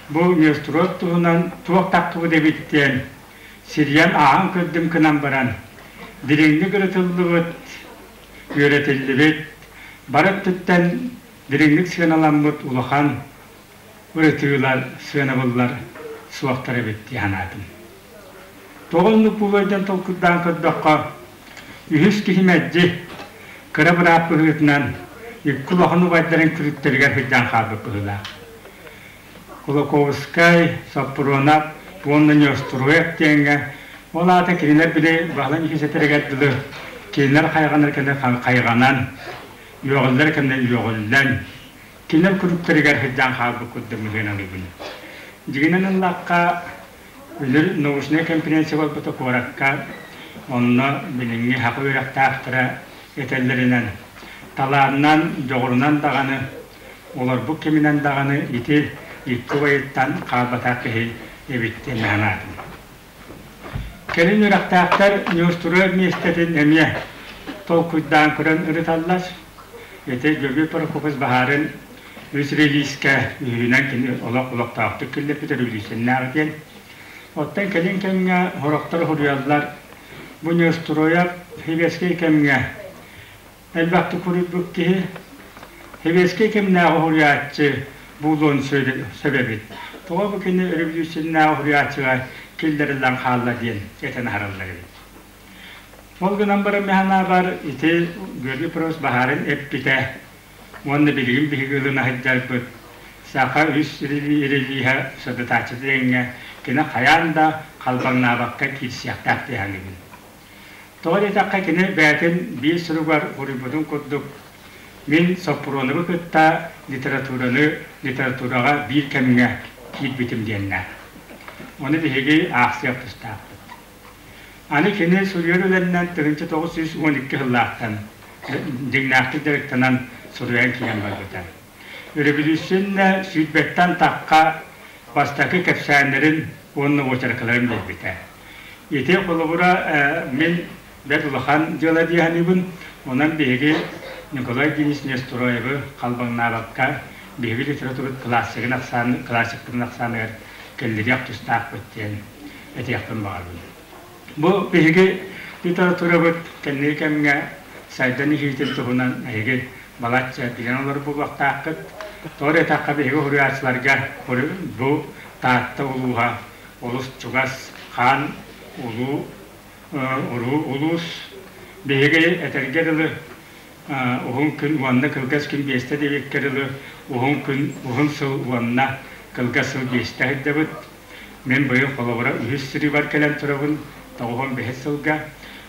D: бу Неустроев туһунан туох таххыбыт эбит диэн сирийэн ааҕан көрдүм гынан баран, дириҥник ырытыллыбыт, үөрэтиллибит, бары өттүттэн дириҥник сыаналаммыт улахан ырытыылар, сыанабыллар суохтар эбит дии санаатым. Тоҕо оннук буолуой диэн толкуйдаан көрдөххө, үһүс киһи мэлдьи кыра быраап быһыытынан икки улахан убайдарын күлүктэригэр сылдьан хаалбыт быһыылаах. Кулаковскай, Соппуруонап уонна Неустроев диэҥҥэ ол аата кинилэр били Баһылай Никиисэтэригэр дылы кинилэр хайҕанар кэмэ хайҕанан, үөҕүллэр кэмэ үөҕүллэн, кинилэр күлүктэригэр сылдьан хаалбыт курдук быһыыналыыбын. Дьиҥинэн ыллахха, Үнүр научнай конференция буолбута куоракка, онно билиҥҥи саха үөрэхтээхтэрэ этэллэринэн, талаанынан, дьоҕурунан даҕаны, олорбут кэминэн даҕаны ити икки убайыттан хаалбатах киһи эбит диэн санаатым. Кэлин үөрэхтээхтэр Неустроев миэстэтин эмиэ толкуйдаан көрөн ырыталлар. Ити Дьөгүөр Прокопьевич Баһаарын үс релизкэ үһүнэн кини олох олохтоохтук киллэрбит революционнаах диэн. Оттон кэлин кэмҥэ сорохтор суруйаллар, бу Неустроев сэбиэскэй кэмҥэ элбэхтик суруйбут киһи, сэбиэскэй кэмнээҕи суруйааччы буолуон сөп эбит. Тоҕо бу кини революционнааҕы суруйааччыга киллэриллэн хаалла диэн этэн аһараллар эбит. Ол гынан баран мин санаабар ити Георгий Петрович Баһаарын эппитэ уонна билигин биһиги ылына сылдьарбыт саха үс релииһэ сырдатааччы диэҥҥэ кини хайаан да халбаҥнаабакка киирсиэхтээх дии саныыбын. Тоҕо диэтэххэ кини бэйэтин биир суругар суруйбутун курдук мин Соппуруонабы кытта литератураны литератураҕа биир кэмҥэ киирбитим диэннээх. Ону биһиги аахсыах тустаахпыт. Аны кини суруйар үлэннэн 1912 сыллаахтан дьиҥнээхтик дьарыктанан суруйан киирэн барбыта. Өрөбүлүүссүйэннэ сүүрбэттэн тахха бастакы кэпсээннэрин уонна уочаркаларын биэрбитэ. Ити холобура мин бэрт улахан дьыала дии саныыбын. Онон биһиги Николай Денис Нестороевы халбаҥнаабакка биһиги литературабыт классигын ахсаан, классиктарын ахсааныгар кэллириэх тустаахпыт диэн этиэхпин баҕарабын. Бу биһиги литературабыт кэнники кэмҥэ сайдан иһиитин туһунан эһиги балачча билэн олорор буолуохтааххыт. Тоҕо диэтэххэ биһиги суруйааччыларга бу Таатта улууһа олус чугас хаан улуу уруу улуус. Биһиги этэргэ дылы уһун күн уонна кылгас күн биэстэ диэбиккэ дылы уһун күн уһун сыл уонна кылгас сыл биэстэ сылдьабыт. Мин быйыл холобура үһүс сырыыбар кэлэн турабын, 95 сылга.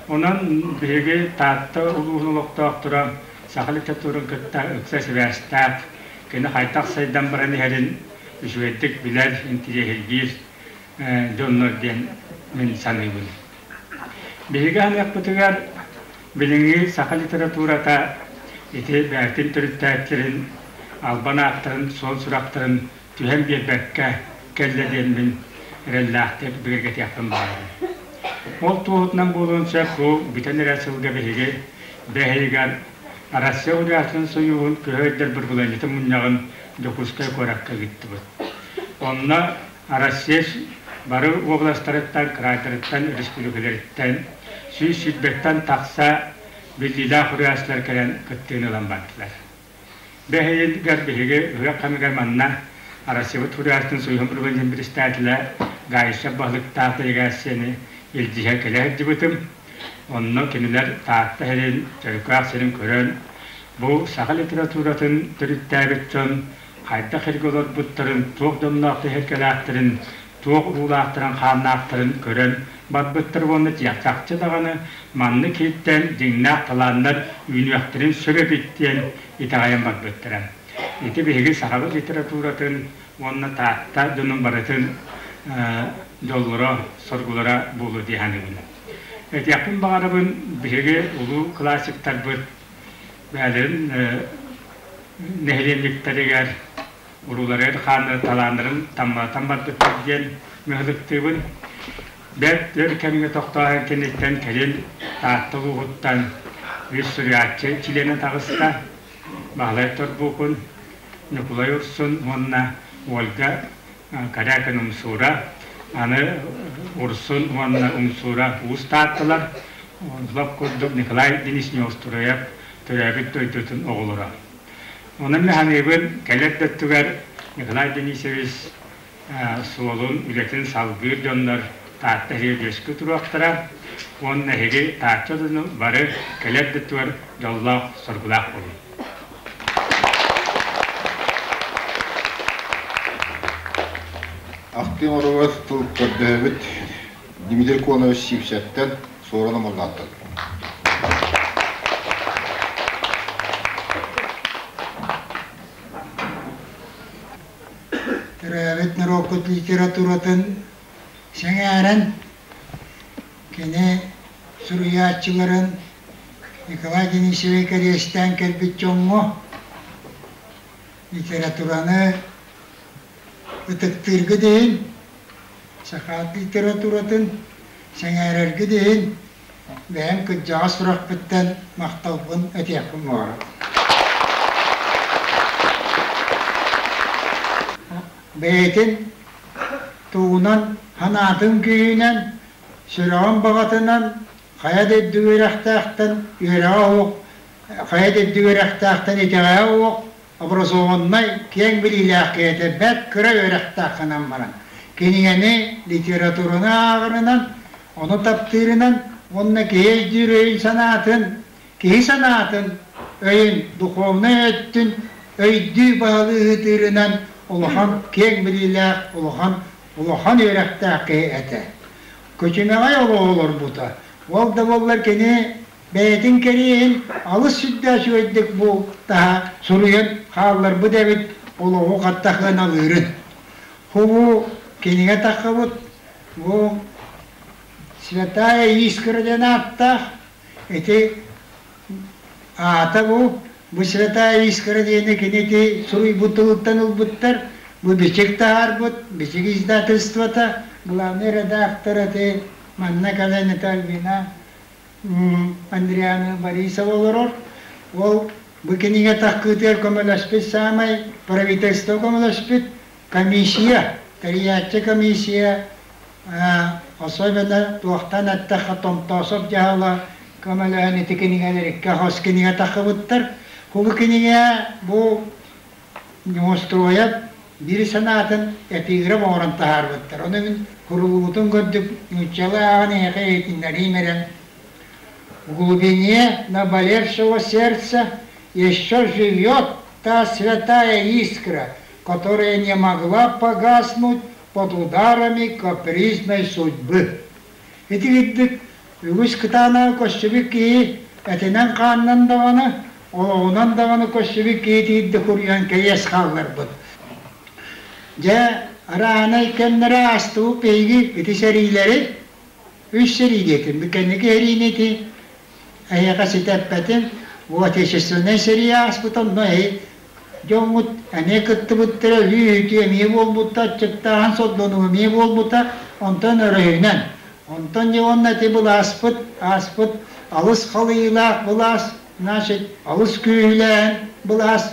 D: Онон биһиги Таатта улууһун олохтоохторо саха литературатын кытта ыкса сибээстээх, кини хайдах сайдан баран иһэрин үчүгэйдик билэр, интириэһиргиир дьоннор диэн мин саныыбын. Биһиги аныахпытыгар билиҥҥи саха литературата ити бэйэтин төрүттээччилэрин албан ааттарын, суон сурахтарын түһэн биэрбэккэ кэллэ диэн мин эрэллээхтик бигэргэтиэхпин баҕарабын. Ол туоһутунан буолуон сөп бу бүтэн эрэр сылга биһиги бэһигэр Россия Удьаатын Сойууһун Көһө быргыланньытын мунньаҕын Дьокуускай куоракка ыыттыбыт. Онно Россия бары уобаластарыттан, кыраайдарыттан, республикаларыттан 120-тэн тахса биллиилээх суруйааччылар кэлэн кыттыыны ылан бардылар. Бэһиһигэр биһиги ыһыах кэмигэр манна Россиябыт суруйааччытын Союһун Прибыльнин председателэ Гаишев баһылыктаах делегацияны илдьиһэ кэлэ сылдьыбытым. Онно кинилэр Таатта сирин, Чөркөөх сирин көрөн, бу саха литературатын төрүттээбит дьон хайдах сиргэ олорбуттарын, туох дьонноох тэһэргэлээхтэрин, туох уруулаахтарын-хааннаахтарын көрөн барбыттар уонна чахчы даҕаны маннык иһиттэн дьиҥнээх талааннар үүнүөхтэрин сөп эбит диэн итэҕэйэн барбыттара. Ити биһиги сахабыт литературатын уонна Таатта дьонун барытын дьоллоро, соргулара буолуо дии саныыбын. Этиэхпин баҕарабын, биһиги улуу классиктарбыт бэйэлэрин нэһилиэнньиктэригэр урууларыгар хааннары талааннарын таммалатан барбыттар диэн мөһөлүктүүбүн. Бэрт өр кэмҥэ тохтооһун кэнниттэн кэлин Таатта улууһуттан үс суруйааччы чилиэнэ таҕыста. Баһылай Торбуукун, Ньукулай Урсун уонна Ольга Корякин Умсуура. Аны Урсун уонна Умсуура уус тааттылар. Лоп курдук Николай Денис Неустроев төрөөбүт дойдутун оҕолоро. Онон мин саныыбын, кэлэр да өттүгэр Николай Денисович суолун, үлэтин салгыыр дьоннор Таатта иһигэр үөскүү туруохтара уонна эһиги Таатта дьону бары кэлэр да өттүгэр дьоллоох, соргулаах буолун.
A: Ахтыы оҥоругар тыл көрдөһөбүт Дмитрий Конович Сивцевтэн, Суорун Омоллоонтон.
E: Төрөөбүт норуоппут литературатын сэҥээрэн, кини суруйааччыларын Николай Денисович кэриэстээн кэлбит дьоҥҥо литератураны ытыктыыргыт иһин, саха литературатын сэҥээрэргит иһин бэйэм кырдьаҕас сурахпыттан махталбын этиэхпин баҕарабын. Бэйэтин тугунан санаатын күүһүнэн, сүрэҕин баҕатынан хайа да үрдүк үөрэхтээхтэн үөрэҕэ суох, хайа да үрдүк үөрэхтээхтэн итэҕэһэ суох образованнай, киэҥ билиилээх киһи бэрт кыра үөрэхтээх гынан баран, кинигэни, литератураны ааҕарынан, ону таптыырынан уонна киһи өйдүүр өйүн-санаатын, киһи санаатын, өйүн, духовнай өттүн өйдүү баһылыы ыытыырынан улахан киэҥ билиилээх, улахан улахан үөрэхтээх киһи этэ. Күчүмэҕэй олоҕу олорбута. Ол да буоллар кини бэйэтин кэриэһин алыс сүрдээх үчүгэйдик бу таһа суруйан хаалларбыт эбит олоҕу хаттахыан алыырын. Бу кинигэ таххыбыт бу Святая Искра диэн ааттаах ити аата бу бу Святая Искра диэни кини ити суруйбут тылыттан ылбыттар бу бичик таһаарбыт бичик издательствота главный редактор ити манна кэлэн ити Альбина Андриана Борисова олорор. Ол бу кинигэ таххыытыгар көмөлөспүт саамай правительство көмөлөспүт комиссия, тэрийээччи комиссия, особенно туохтан эттэххэ Томтоосов дьаһала көмөлөһөн ити кинигэлэр икки хос кинигэ таххыбыттар. Бу кинигэ бу Неустроев биир санаатын эпиграф оҥорон таһаарбыттар. Ону мин курулуубутун көрдүк нууччалыы ааҕан эһиэхэ иһитиннэриим эрэн. В глубине наболевшего сердца еще живет та святая искра, которая не могла погаснуть под ударами капризной судьбы. Ити курдук үгүс кытаанаҕы көрсүбүт киһи этинэн-хаанынан даҕаны, олоҕунан даҕаны көрсүбүт киһи тиийдэ куруйан кэйиэс хаалларбыт. Дьэ, араанай кэмнэрэ аастыбыт биһиги ити сэриилэри, үс сэрии диэтим, бу кэнники сэриини ити эһиэхэ ситэ эппэтим, бу Отечественнай сэрии ааспыта, онно эһи дьоҥҥут эмиэ кыттыбыттара, өлүү-үтүө эмиэ буолбута, аччыктааһын сордонуу эмиэ буолбута, онтон өрөһүнэн. Онтон дьэ уонна ити былааспыт, ааспыт алыс халыйыылаах былаас, значит, алыс күүһүлээһин былаас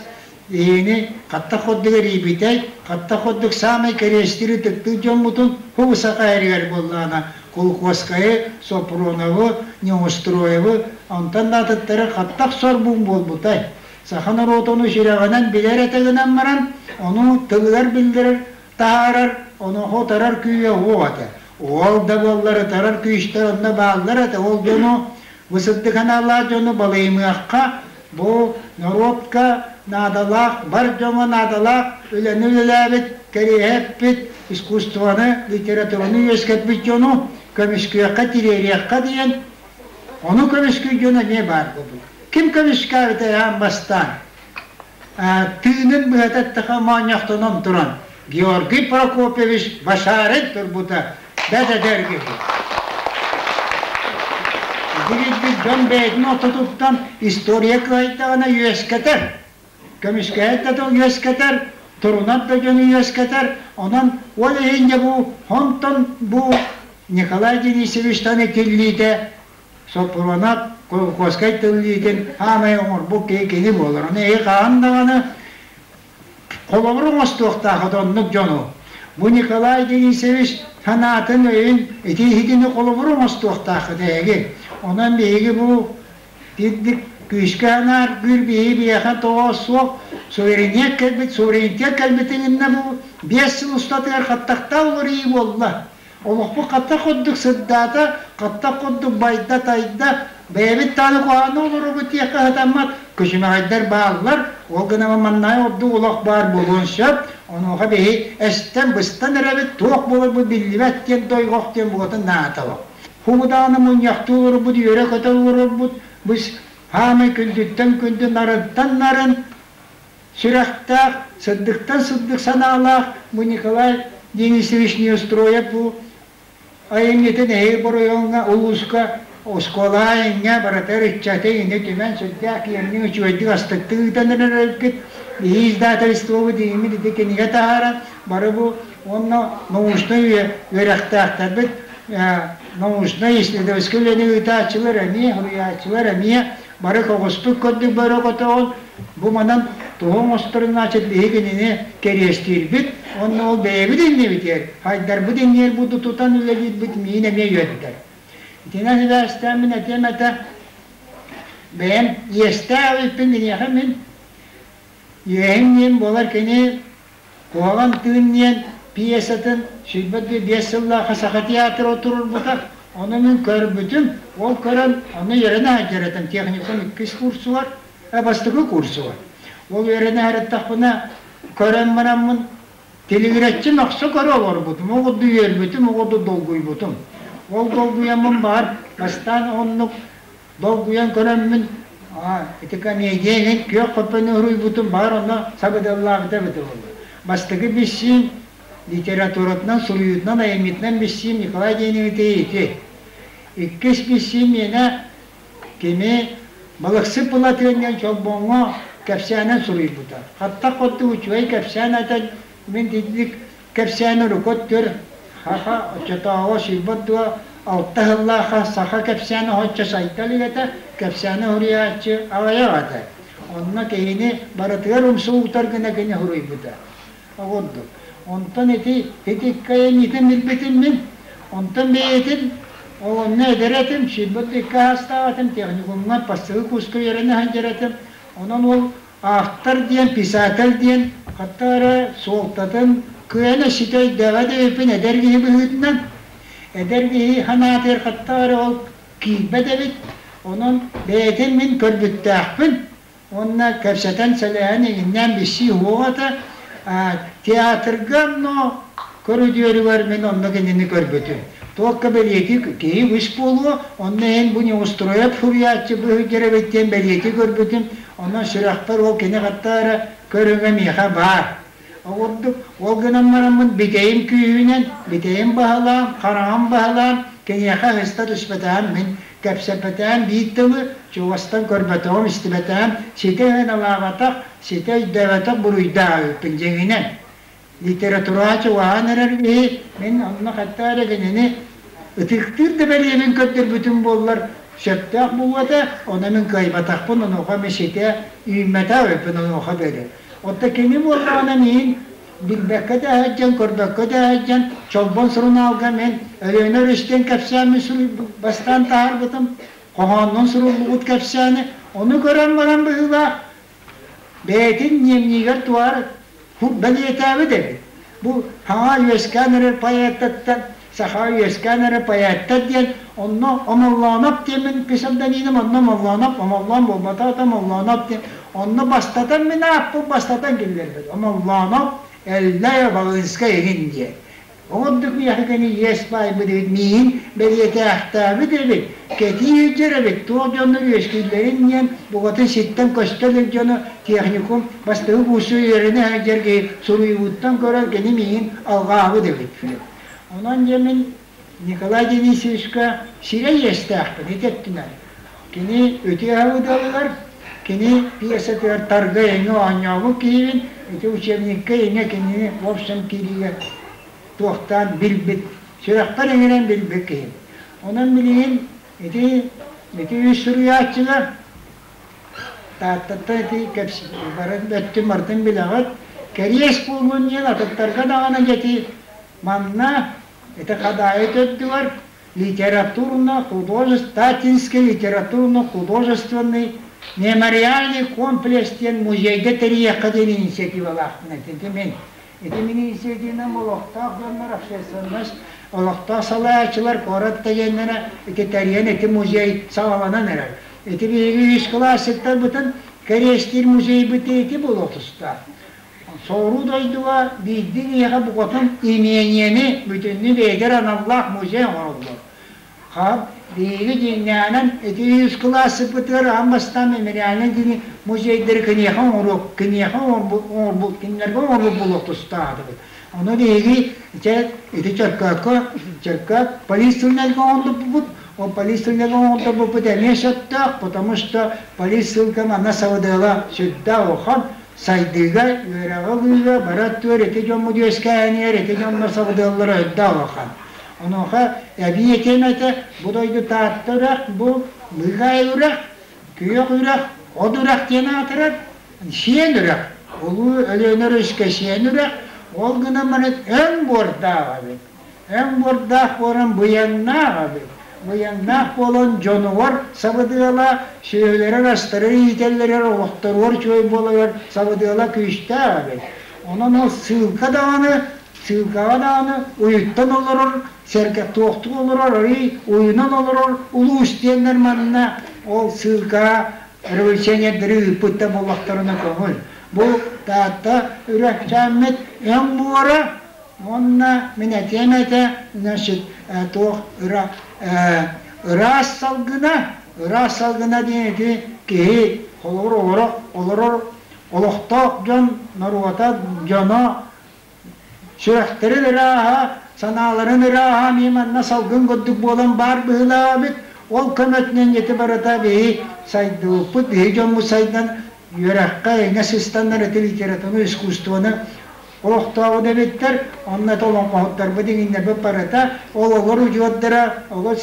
E: иһини хатта курдук эрийбитэй, хатта курдук саамай кэриэстиир ытыктыыр дьоммутун хубу саха эригэр буоллаҕына Кулукуоскайы, Сопрунову, Неустроевы, онтон да атыттары хаттах сорбуун буолбутай. Саха норуотун сүрэҕинэн билэр этэ гынан баран, ону тылыгар биллэрэр, таһаарар, ону хотарар күүһэ суох этэ. Ол да буоллар ытарар күүстэр онно бааллар этэ. Ол дьону бу сырдык санаалаах дьону балыйымыахха, бу норуотка наадалаах, бар дьоҥҥо наадалаах үлэни үлэлээбит, кэриэһэппит, искусствоны, литератураны үөскэппит дьону көмүскүөххэ, тириэриэххэ диэн ону көмүскүүр дьон эмиэ баар буолбут. Ким көмүскээбитэ аан бастаан? Тыынын быһата эттэххэ моонньохтонон туран Георгий Прокопьевич Башарин турбута бэрт эдэр киһи. Ити дьон бэйэтин ортотуттан история кыайдаҕына үөскэтэр, көмүскэһэр да үөскэтэр, турунар да дьону үөскэтэр. Онон ол иһин дьэ бу онтон бу Николай Денисовичтан этиллиитэ Соппуруонап Кулаковскай тыллиитин хаамай оҥорбут киһи кини буолар. Ону эһи хаһан даҕаны холобур оҥостуохтаах оннук дьону. Бу Николай Денисович санаатын өйүн ити иһитини холобур оҥостуохтааххыт эһиги. Онон биһиги бу тирдик күүскэ анааргыыр биһи биһиэхэ тоҕо суох суверенитет кэлбит суверенитет кэлбитин иннэ бу 5 сыл устатыгар хаттахтаах уларыйыы буолла. Олохпут хаттах курдук сырдаата, хаттах курдук байда-тайда, бэйэбит даҕаны куһаҕаны олоробут диэххэ сатаммат, күчүмэҕэйдэр бааллар, ол гынан маннааҕы ордук олох баар буолуон сөп, онуоха биһи эстэн-быстан эрэбит, туох буоларбыт биллибэт диэн дойҕох диэн буотун нааталах. Хубу даҕаны мунньахтыы олорбут, үөрэ-көтө олорорбут, бу хаамай күндүттэн күндү, нарынтан нарын, Сүрэхтээх, сырдыктан сырдык санаалаах бу Николай Денисович Неустроев бу айымньытын эһиги оройуоҥҥа, улууска, оскуола айыҥҥа барытыгар ыччаты ини түмэн сүрдээх киэҥник үчүгэйдик астыктык ыытан эрэрбит. Биһи издательствобут ииммит ити кинигэ таһааран бары бу уонна научнай үөрэхтээхтэрбит научнай исследовательскай үлэни ыытааччылар эмиэ, суруйааччылар эмиэ Бары көҕүспүт көрдүк бөрө көтөҕүн, бу манан туһу оҥосторун значит биһи кинини кэриэстиирбит уонна ол бэйэбит иннибитигэр, хайдарбыт иннигэр буду тутан үлэлиирбит миин эмиэ үөрдэр. Итинэн сибээстээн мин этиэм этэ, бэйэм иэстээх эбиппин киниэхэ мин иэһим диэн буолар кини Куһаҕан тыын диэн пьесатын 25 сыллаахха Саха театра туруорбута. Ону мин көрбүтүм. Ол көрөн, ону үөрэнэ сылдьар этим техникум иккис курсугар, бастакы курсугар. Ол үөрэнэ сырыттахпына көрөн бараммын тилигирэччи мөхсө көрө олорбутум. Ол курдук үөрбүтүм, ол курдук долгуйбутум. Ол долгуйаммын баар бастаан оннук Долгуйан көрөммүн, ити комедия иһин күөх көппөнү уруйбутум баар онно сабыдыаллаабыта эбитэ буолла. Бастакы биссиим литературатынан, суруйуутунан, айымньытынан биссиим Николай Деневити ити. Иккис биссиим миэнэ кини Балыксыт Былатыан диэн Чолбоҥҥо кэпсээнэн суруйбута. Хаттах курдук үчүгэй кэпсээн этэн, мин итинник Кэпсээн урукку төр хаха оччотооҕу сүүрбэт дуо алта сыллаахха саха кэпсээн оһоччо сайда илик этэ, кэпсээни суруйааччы аҕыйах этэ. Онно киһини барытыгар умсугутар гына кини суруйбута. Ол курдук. Онтон ити ити билбитим мин. Онтон бэйэтин ол онно эдэр этим, 22 саастаах этим, техникумҥа бастакы курска үөрэнэ сылдьар этим. Онон ол Автор диэн, писатель диэн хатта эрэ суолтатын кыайан ситэ өйдөөбөт эбиппин эдэр киһи быһыытынан. Эдэр киһи санаатыгар хатта эрэ ол киирбэт эбит. Онон бэйэтин мин көрбүттээхпин уонна кэпсэтэн сэлэһэн иҥиннээн билсии суох этэ. Театрга но көрүдүөрүгэр мин онно кинини көрбүтүм. Туохха бэлиэтии киһи үс буолуо, онно иһин бу Неустроев суруйааччы быһыйдьар эбит диэн бэлиэтии көрбүтүм. Онон сүрэхпэр ол кини хатта эрэ көрүҥэ миэхэ баар. Ол курдук, ол гынан бараммын бүтэйим күүһүнэн, бүтэйим баһылаан, хараҕым баһылаан, киниэхэ ыһыста түспэтэҕим мин кэпсэппэтэҕим биир тылы чугастан көрбөтөҕүм, истибэтэҕим, ситэ ыһыналаабатах, ситэ өйдөөбөтөх буруйдаах эбиппин дьиҥинэн. Литератураҕа чугаһаан эрэр киһи мин онно хатта эрэ кинини ытыктыыр да бэлиэбин көрдөрбүтүм буоллар сөптөөх буолуо этэ, ону мин кыайбатахпын, онуоха мин ситэ үүммэтэх эбиппин онуоха бэри. Оттон кини буоллаҕына миин билбэккэ да сылдьан, көрбөккө да сылдьан, Чолбон сурунаалга мин Өлүөнэ өрүстэн кэпсээммин бастаан таһаарбытым, хоһооннон суруллубут кэпсээни, ону көрөн баран быһыылаах бэйэтин дневнигэр туар бэлиэтээбит эбит. Бу хаҥа үөскээн эрэр поэттаттан саха үөскээн эрэ поэттар диэн онно Омоллооноп диэммин псевдонимым онно Омоллооноп, Омоллоон буолбатах Омоллооноп диэн онно бастатан мин ааппын бастатан киллэрбит Омоллооноп Эллэй Абалыынскай эҥин диэн. Ордук миэхэ кини иэс баайбыт эбит, миигин бэлиэтээхтээбит эбит, кэтии сылдьар эбит, туох дьоннор үөскүүллэрин диэн букатын ситтэн көстө илик дьону техникум бастакы курсу үөрэнэ сылдьар киһи суруйууттан көрөн кини миигин алҕаабыт эбит. Онон дьэ мин Николай Денисовичка сирэй иэстээхпин ити өттүнэн. Кини үтүө аһылыгар, кини пьесатыгар тарга эҥэ оонньообут киһибин, ити учебникка эҥэ кинини в общем киириигэ туохтаан билбит, сүрэхпэр иҥэрэн билбит киһим. Онон билигин ити ити үс суруйааччылар Тааттаттан ити кэпс барын өттүн барытын билэҕит. Кэриэс буоллун диэн атыттарга даҕаны дьэ ити манна ити Хадаайы төрдүгэр литературно-художественный литературно-художественный мемориальный комплекс диэн музейга тэрийиэххэ диэн инициативалаахпын ити мин. Ити мин инициативанан олохтоох дьоннор общественность, олохтоох салайааччылар куорат диэннэрэ ити тэрийэн ити музей саҕаланан эрэр. Ити биһиги үс классиктарбытын кэриэстиир музейбыт ити буолуох тустаах. Соҕуруу дойдуга биирдии киһиэхэ букатын имениени бүтүннүү бэйэтигэр аналлаах музей оҥороллор. Хап, биһиги дьиҥнээҕинэн ити үс кылаассыппытыгар аан бастаан мемориальнай дьиҥи музейдары киниэхэ оҥоруох, киниэхэ оҥорбут, кинилэргэ оҥорбут буолуох тустаахтыбыт. Ону биһиги ити ити Чөркөөккө, Чөркөөк полиссыльнайга оҥорбуппут, ол полиссыльнайга оҥорбуппут эмиэ сөптөөх, потому что полиссылка манна сабыдыала сүрдээх улахан, Сайдыыга, үөрэҕи ылыыга бары өттүгэр ити дьоммут үөскээһинигэр ити дьоннор сабыдыаллара үрдэ улахан. Онуоха эбии этиэм этэ, бу дойду Таатта үрэх, бу Мыыкаай үрэх, Күөх үрэх, От үрэх диэн аатырар, Сиэн үрэх, Улуу Өлүөнэ өрүскэ Сиэн үрэх, ол гынан баран өҥ буордаах эбит. Өҥ буордаах буолан быйаҥнаах эбит. Быйаҥнаах буолан дьонугар сабыдыала, сүөһүлэрин астарын иитэллэригэр олохторугар үчүгэй буоларыгар сабыдыала күүстээх эбит. Онон ол сыылка даҕаны, сыылкаҕа даҕаны уйуттан олорор, сэргэ туохтук олорор, арыый уйунан олорор улуус диэннэр манна ол сыылкаҕа революционердары ыыппыт да буоллахтарына көҥүл. Бу Таатта үрэхчээммит өҥ буора Уонна мин этиэм этэ, значит, туох ыра ыраас салгына, ыраас салгына диэн ити киһи холобур олоро олорор олохтоох дьон норуота дьоно сүрэхтэрин ырааһа, санааларын ырааһа эмиэ манна салгын курдук буолан баар быһыылаах эбит. Ол көмөтүнэн ити барыта биһи сайдыбыппыт, биһи дьоммут сайдан үөрэххэ эҥэ сыстаннар ити литератураны, искусствоны Олохтооҕун эбиттэр, онно это олоҥхоһуттарбыт иҥиннэрбит барыта, ол олор удьуордара, олор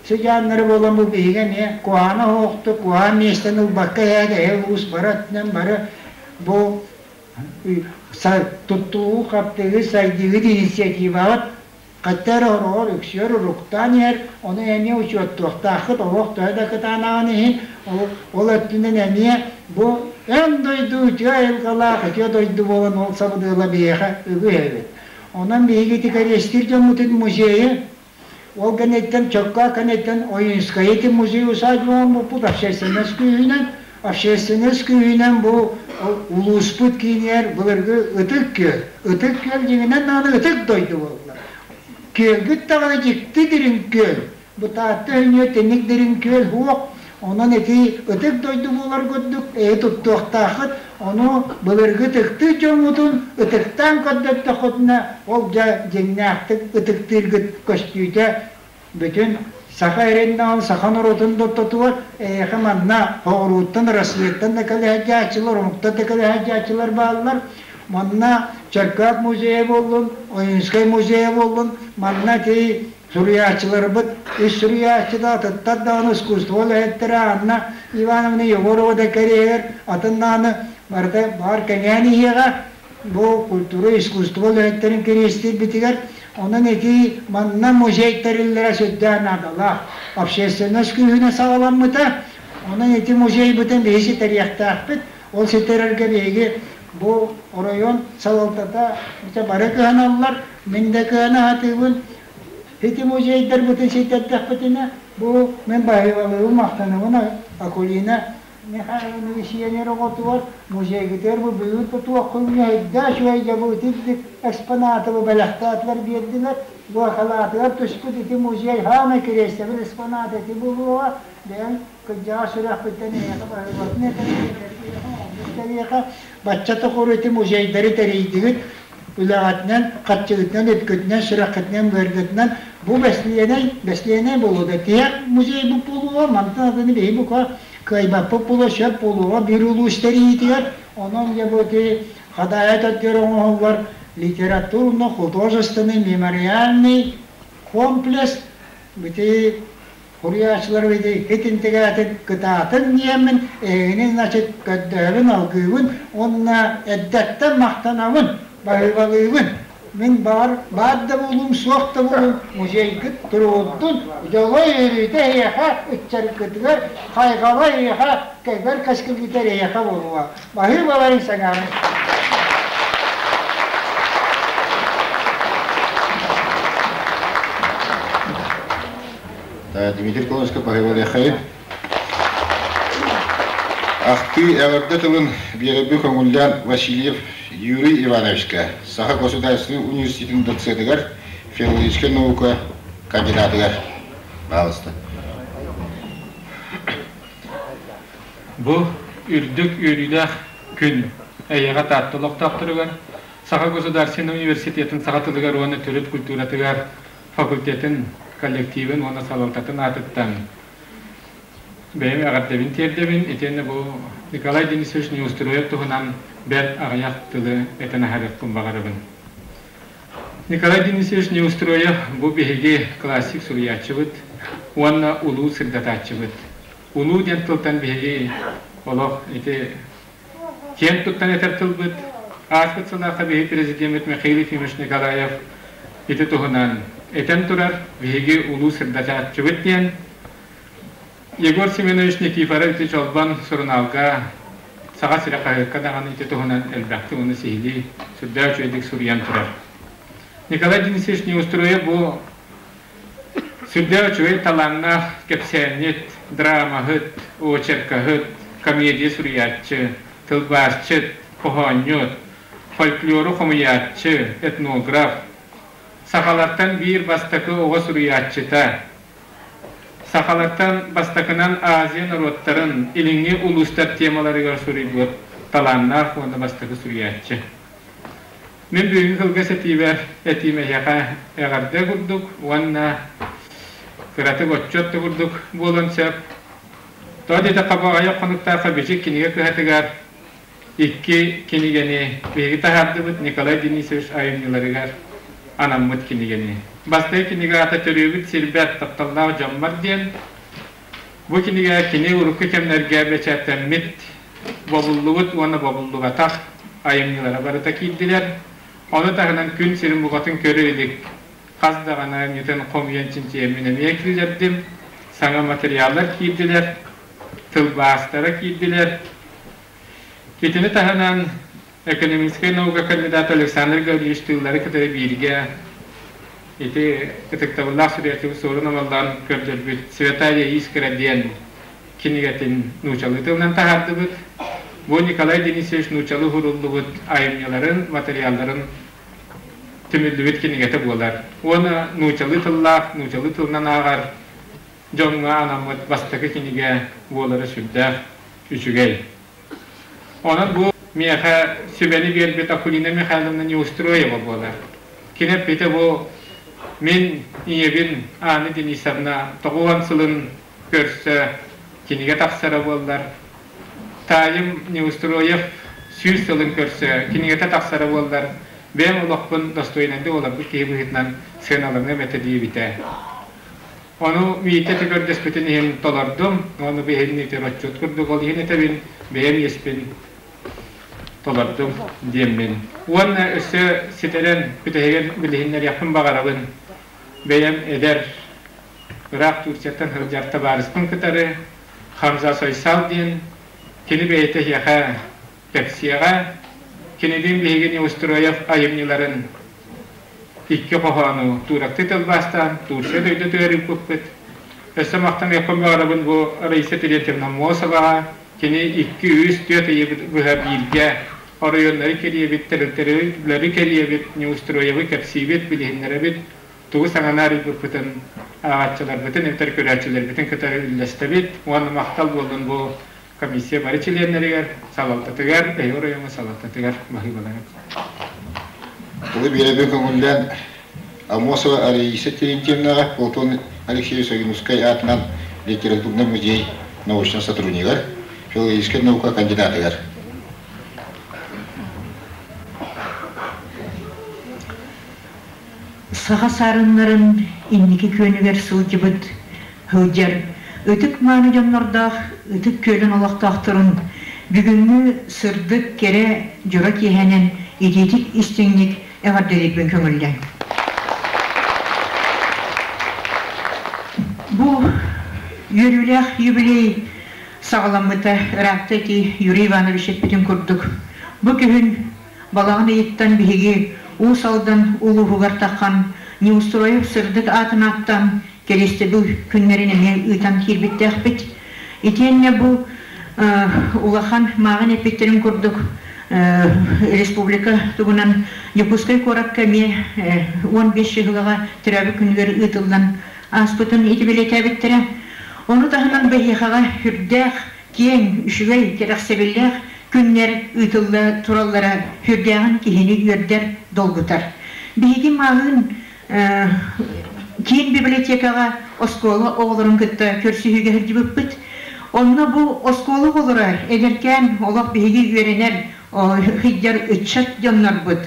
E: сыдьааннара буолан бу биһиги эмиэ куһаҕана оһохтук, куһаҕан миэстэни ылбакка иһээт эһэ уус бары өттүнэн бары бу туттуу, хаптыгы, сайдыыгыт инициативаҕыт Хатта эрэ хороҕор үксүөр уруктаан иһэр, ону эмиэ учуоттуохтааххыт, олох төһө да кытаанаҕын иһин, ол өттүнэн эмиэ бу эн дойду үтүө айылҕалаах үтүө дойду буолан ол сабыдыала биһиэхэ үгүс эбит. Онон биһиги ити кэриэстиир дьоммутун музейы, ол кэнниттэн Чоккоо кэнниттэн Ойуунскайы ити музей усадьба оҥорбуппут общественность күүһүнэн, общественность күүһүнэн бу улууспут киинигэр былыргы Ытык Күөл, Ытык Күөл дьиҥинэн даҕаны ытык дойду буолла. Күөлгүт даҕаны дьикти дириҥ күөл. Бу Таатта өҥүө тинник дириҥ күөл суох. Онон ити ытык дойду буолар курдук эһи туттуохтааххыт. Ону былыргы ытыктыыр дьоҥҥутун ытыктаан көрдөрдөххүтүнэ, ол дьэ дьиҥнээхтик ытыктыыргыт көстүүтэ Бүтүн саха эриннэҕин саха норуотун доттотугар эйиэхэ манна соҕурууттан Россияттан да кэлэ сылдьааччылар, омуктар да кэлэ сылдьааччылар бааллар. Манна Чөркөөк музейа буоллун, Ойуунскай музейа буоллун, манна ити суруйааччыларбыт, үс суруйааччы да атыттар даҕаны искусство үлэһиттэрэ Анна Ивановна Егорова да кэриэһигэр атын даҕаны барыта баар кэҥээн иһиэҕэ. Бу культура, искусство үлэһиттэрин кириэстиирбитигэр, онон ити манна музей тэриллэрэ сүрдээх наадалаах. Общественность күүһүнэн саҕаламмыта. Онон ити музейбытын биһи ситэриэхтээхпит. Ол ситэрэргэ биһиги бу оройуон салалтата бары кыһаналлар. Мин да кыһана сатыыбын. Ити музейдарбытын ситэрдэхпитинэ, бу мин баһыыбалыыбын махтанабын Акулина Михайловна Весеннер оҕотугар музейгытыгар бу бүгүн тутуох күҥҥэ өйдөөх үчүгэй дьэ бу итинник экспонаты бу бэлэхтээтилэр биэрдилэр. Бу халаатыгар түспүт ити музей хаамай кириэстэбил экспоната ити буолуоҕа. Бэйэм кырдьаҕас сүрэхпиттэн эйиэхэ баһыыбатын этэбин, этэриэхэ бачча тохору ити музейдары тэрийдигит. Үлэҕитинэн, харчыгытынан, өткүтүнэн, сүрэххитинэн, быаргытынан бу бэслиэнэй, бэслиэнэй буолуо да тиһэх музейбыт буолуоҕа, мантан атыны биһи бука кыайбаппыт буолуо, сөп буолуоҕа биир улуус тэрийиитигэр. Онон дьэ бу ити Хадаайа төрдүгэр оҥоһуллар литературно-художественный мемориальный комплекс ити Суруйааччылар ити итинтигээтин кытаатын диэммин эһигини значит көрдөһөбүн, алгыыбын уонна эрдэттэн махтанабын, баһыыбалыыбын. Мин баҕар баар да буолуум, суох да буолуум музейгыт туругурдун, дьоло үөрүүтэ эһиэхэ, ыччаргытыгар, хайҕала эһиэхэ, кэлбэр кэскилгитэр эһиэхэ буолуо. Баһыыбаларын сэҥээрин.
A: Дмитрий Колоновичка баһыыбалыаххайын. Ахтыы эҕэрдэ тылын биэрэрби көҥүллээн Васильев Юрий Ивановичка, Саха государственнай университетын доцентыгар, филологическай наука кандидатыгар. Баалыста.
F: Бу үрдүк үөрүүлээх күн эйэҕэ Таатта олохтоохторугар Саха государственнай университетын саха тылыгар уонна төрүт культуратыгар факультетын коллективын уонна салалтатын аатыттан бэйэм эҕэрдэбин тиэрдэбин. Итиэннэ бу Николай Денисович Неустроев туһунан бэрт аҕыйах тылы этэн аһарыахпын баҕарабын. Николай Денисович Неустроев бу биһиги классик суруйааччыбыт уонна улуу сырдатааччыбыт. Улуу диэн тылтан биһиги олох ити киэн туттан этэр тылбыт. Ааспыт сыллаахха биһиги президеммит Михаил Ефимович Николаев ити туһунан этэн турар, биһиги улуу сырдатааччыбыт диэн. Егор Семенович Никифоров ити Чолбон сурунаалга Саха сирэ хаһыакка даҕаны ити туһунан элбэхтик уонна сиһилии сүрдээх үчүгэйдик суруйан турар. Николай Денисович Неустроев бу Сүрдээх үчүгэй талааннаах кэпсээнньит, драмаһыт, очеркаһыт, комедия суруйааччы, тылбаасчыт, хоһоонньут, фольклору хомуйааччы, этнограф, сахалартан биир бастакы оҕо суруйааччыта, сахалартан бастакынан Азия норуоттарын илиҥҥи улуустар темаларыгар суруйбут талааннаах уонна бастакы суруйааччы. Мин бүгүҥҥү кылгас этиибэр этиим эһиэхэ эҕэрдэ курдук уонна кыратык отчуот да курдук буолуон сөп. Тоҕо диэтэххэ, бу аҕыйах хонуктаахха Бичик кинигэ кыһатыгар икки кинигэни биһиги таһаардыбыт Николай Денисович айымньыларыгар анаммыт кинигэни. Бастакы кинигэ аата «Төрүөбүт сирбэр тапталлаах дьоммор» диэн. Бу кинигэ кини урукку кэмнэргэ бэчээттэммит бобуллубут уонна бобуллубатах айымньылара барыта киирдилэр. Ону таһынан күн сирин букатын көрө илик хас даҕаны айымньытын хомуйан чинчийэммин эмиэ киллэрдим. Саҥа материаллар киирдилэр, тылбаастара киирдилэр. Итини таһынан экономическай наука кандидата Александр Гаврильевич тыллары кытары бииргэ ити ытыктабыллаах суруйааччыбыт Суорун Омоллоон көрдөрбүт «Святая искра» диэн кинигэтин нуучалыы тылынан таһаардыбыт. Бу Николай Денисович нуучалыы уһуруллубут айымньыларын, материалларын түмүллүбүт кинигэтэ буолар. Уонна нуучалыы тыллаах, нуучалыы тылынан ааҕар дьоҥҥо анаммыт бастакы кинигэ буолара сүрдээх үчүгэй. Онон бу миэхэ сүбэни биэрбит Акулина Михайловна Неустроева буолар. Кини эппитэ бу мин ийэбин Анна Денисовна 90 сылын көрсө кинигэ тахсара буоллар, таайым Неустроев 100 сылын көрсө кинигэтэ тахсара буоллар, бэйэм олохпун достойнайдык олорбут киһи быһыытынан сыаналаныам этэ диэбитэ. Ону Миитэ көрдөспүтүн иһин толордум, ону биһигини ити отчут курдук ол иһин этэбин, бэйэм иэспин толордум диэммин. Уонна өссө ситэрэн бүтэһигэр билиһиннэриэхпин баҕарабын. Бэйэм эдэр ыраах Турцияттан сылдьар табаарыспын кытары Хамза Сойсал диэн кини бэйэтэ эһиэхэ кэпсиэҕэ. Кинилиин биһиги Неустроев айымньыларын Икки хоһоону тууракты тылбаастаан Турция дойдутугар ыыппыппыт. Өссө махтаныахпын баҕарабын бу Раиса Терентьевна Аммосоваҕа. Кини 2-3-4 ыйы быһа бииргэ оройуоннары кэрийэбит, тэрилтэлэри кэрийэбит, неустроевы кэпсиибит, билиһиннэрэбит, тугу саҥаны арыйбыппытын ааҕааччыларбытын эбэтэр көрөөччүлэрбитин кытары үллэстэбит уонна махтал буоллун бу комиссия бары чилиэннэригэр, салалтатыгар, эһи оройуоҥҥа салалтатыгар баһыыбаларын.
A: Тылы биэрэбин көҥүллээн Аммосова Раиса Терентьевнаҕа Платон Алексеевич Ойуунускай аатынан литературнай музей научнай сотруднигар, филологическай наука кандидатыгар.
G: Саха саарыннарын инники күөнүгэр сылдьыбыт сылдьар ытык-мааны дьоннордоох Ытык Күөлүн олохтоохторун бүгүҥҥү сырдык, кэрэ дьоро киэһэнэн итиитик истиҥник эҕэрдэлиирбин көҥүллээҥ. Бу үөрүүлээх юбилей саҕаламмыта ыраатта ити Юрий Иванович эппитин курдук. Бу күһүн Балаҕан ыйыттан биһиги Уус Алдан улууһугар таххан Неустроев сырдык аатын ааттаан кэриэстэбил күннэрин эмиэ ыытан киирбиттээхпит. Итиэннэ бу улахан мааҕын эппиттэрин курдук республика тугунан Дьокуускай куоракка эмиэ 15 чыһылаҕа төрөөбүт күнүгэр ыытыллан ааспытын ити бэлиэтээбиттэрэ. Ону таһынан бэһиэхэҕэ сүрдээх киэҥ, үчүгэй, кэрэхсэбиллээх күннэр ыытылла тураллара сүрдээҕин киһини үөрдэр, долгутар. Биһиги мааҕын киин библиотекаҕа оскуола оҕолорун кытта көрсүһүүгэ сылдьыбыппыт. Онно бу оскуола оҕолоро эдэркээн олох биһиги үөрэнэр, сылдьар ыччат дьоннорбут.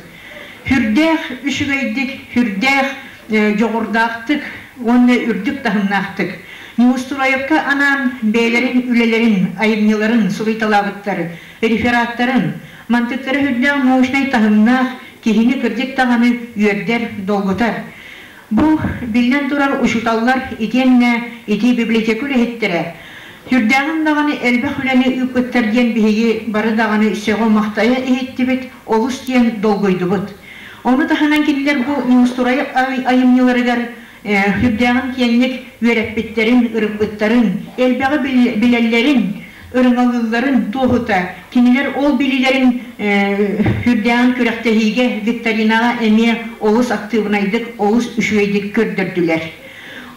G: Сүрдээх үчүгэйдик, сүрдээх дьоҕурдаахтык уонна үрдүк таһымнаахтык Неустроевка анаан бэйэлэрин үлэлэрин, айымньыларын суруйталаабыттар, рефераттарын, мантыктара сүрдээх научнай таһымнаах, киһини кырдьык даҕаны үөрдэр, долгутар. Бу, биллэн турар, учууталлар итиэннэ ити библиотека үлэһиттэрэ сүрдээҕин даҕаны элбэх үлэни ыыппыттар диэн биһиги бары даҕаны сөҕө-махтайа иһиттибит, олус диэн долгуйдубут. Ону таһынан кинилэр бу Неустроев айымньыларыгар сүрдээҕин киэҥник үөрэппиттэрин, ырыппыттарын, элбэҕи билэллэрин, ырыҥалыылларын туоһута, кинилэр ол билиилэрин сүрдээҕин күрэхтэһиигэ, викторинаҕа эмиэ олус актыыбынайдык, олус үчүгэйдик көрдөрдүлэр.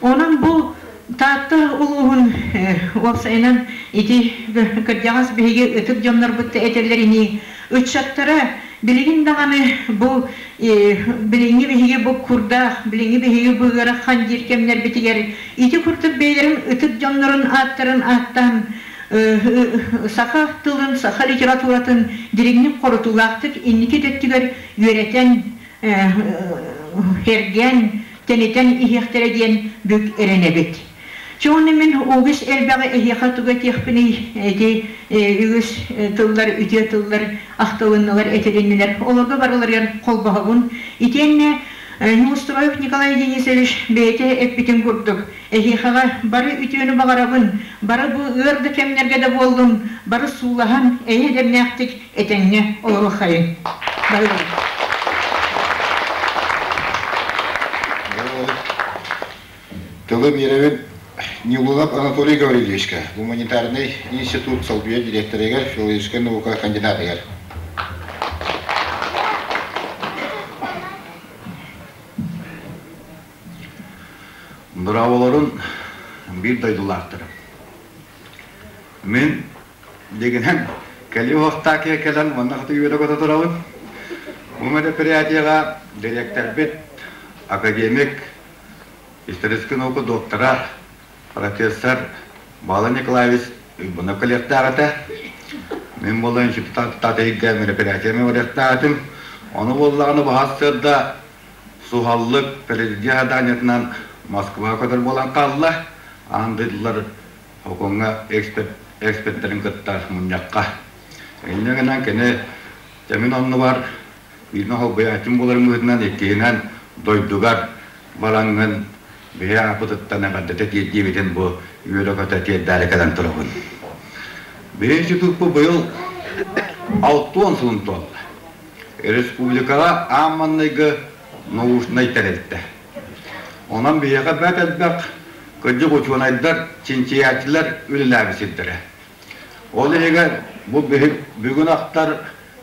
G: Онон бу Таатта улууһун уопсайынан ити кырдьаҕас биһиги ытык дьоннорбут да этэллэринии ыччаттара Билигин даҕаны бу билиҥҥи биһиги бу курдаах, билиҥҥи биһиги бу ыарахан диир кэмнэрбитигэр ити курдук бэйэлэрин ытык дьоннорун ааттарын ааттаан саха тылын, саха литературатын дириҥник хорутуулаахтык инники өттүгэр үөрэтэн, сэргээн, тэнитэн иһиэхтэрэ диэн бүк эрэнэбит. Чэ уонна мин үгүс элбэҕи эһиэхэ тугу этиэхпиний, ити үгүс тыллар, үтүө тыллар ахтылыннылар, этилиннилэр. Олорго барыларыгар холбоһобун. Итиэннэ Неустроев Николай Денисович бэйэтэ эппитин курдук, эһиэхэҕэ бары үтүөнү баҕарабын, бары бу ыар да кэмнэргэ да буоллун, бары суулаһан, эйэ дэмнээхтик этэҥҥэ олоруоххайыҥ. Бары
A: Тылы биэрэбин Ньулунов Анатолий Гаврильевичка, гуманитарнай институт солбуйар дириэктэригэр, филологическай наука кандидатыгар.
H: Быраабаларын биир дойдулаахтарым. Мин дигинэн кэлии уһахтаакыйа кэлэн манна хаты үөрэ көтө турабын. Бу мероприятиеҕа дириэктэрбит академик историческай наука доктора, профессор Бала Николаевич Уйбанов кэлиэхтээх этэ. Мин буолан институт татыйга мероприятиены барыахтаах этим. Ону буоллаҕына баһас сырда суһаллык президент заданиетынан Москва көтөр буолан хаалла. Аан дойдулар Хокуҥҥа эксперт, эксперттэрин кытта мунньахха. Инньэ гынан кини тэмин оннугар бииринэн холбуйааччым буоларым быһыытынан иккиһинэн дойдугар бараҥҥын биһи ааппытыттан эҕэрдэтэ тиэрдиибитин бу үөрэ-көтө тиэрдээри кэлэн турабын. Биһи институппут быйыл 60 сылын туолла. Республикаҕа аан маҥнайгы научнай тэрилтэ. Онон биһиэхэ бэрт элбэх кырдьык учуонайдар, чинчийээччилэр үлэлээбит сирдэрэ. Ол иһигэр бу бүгүн ахтар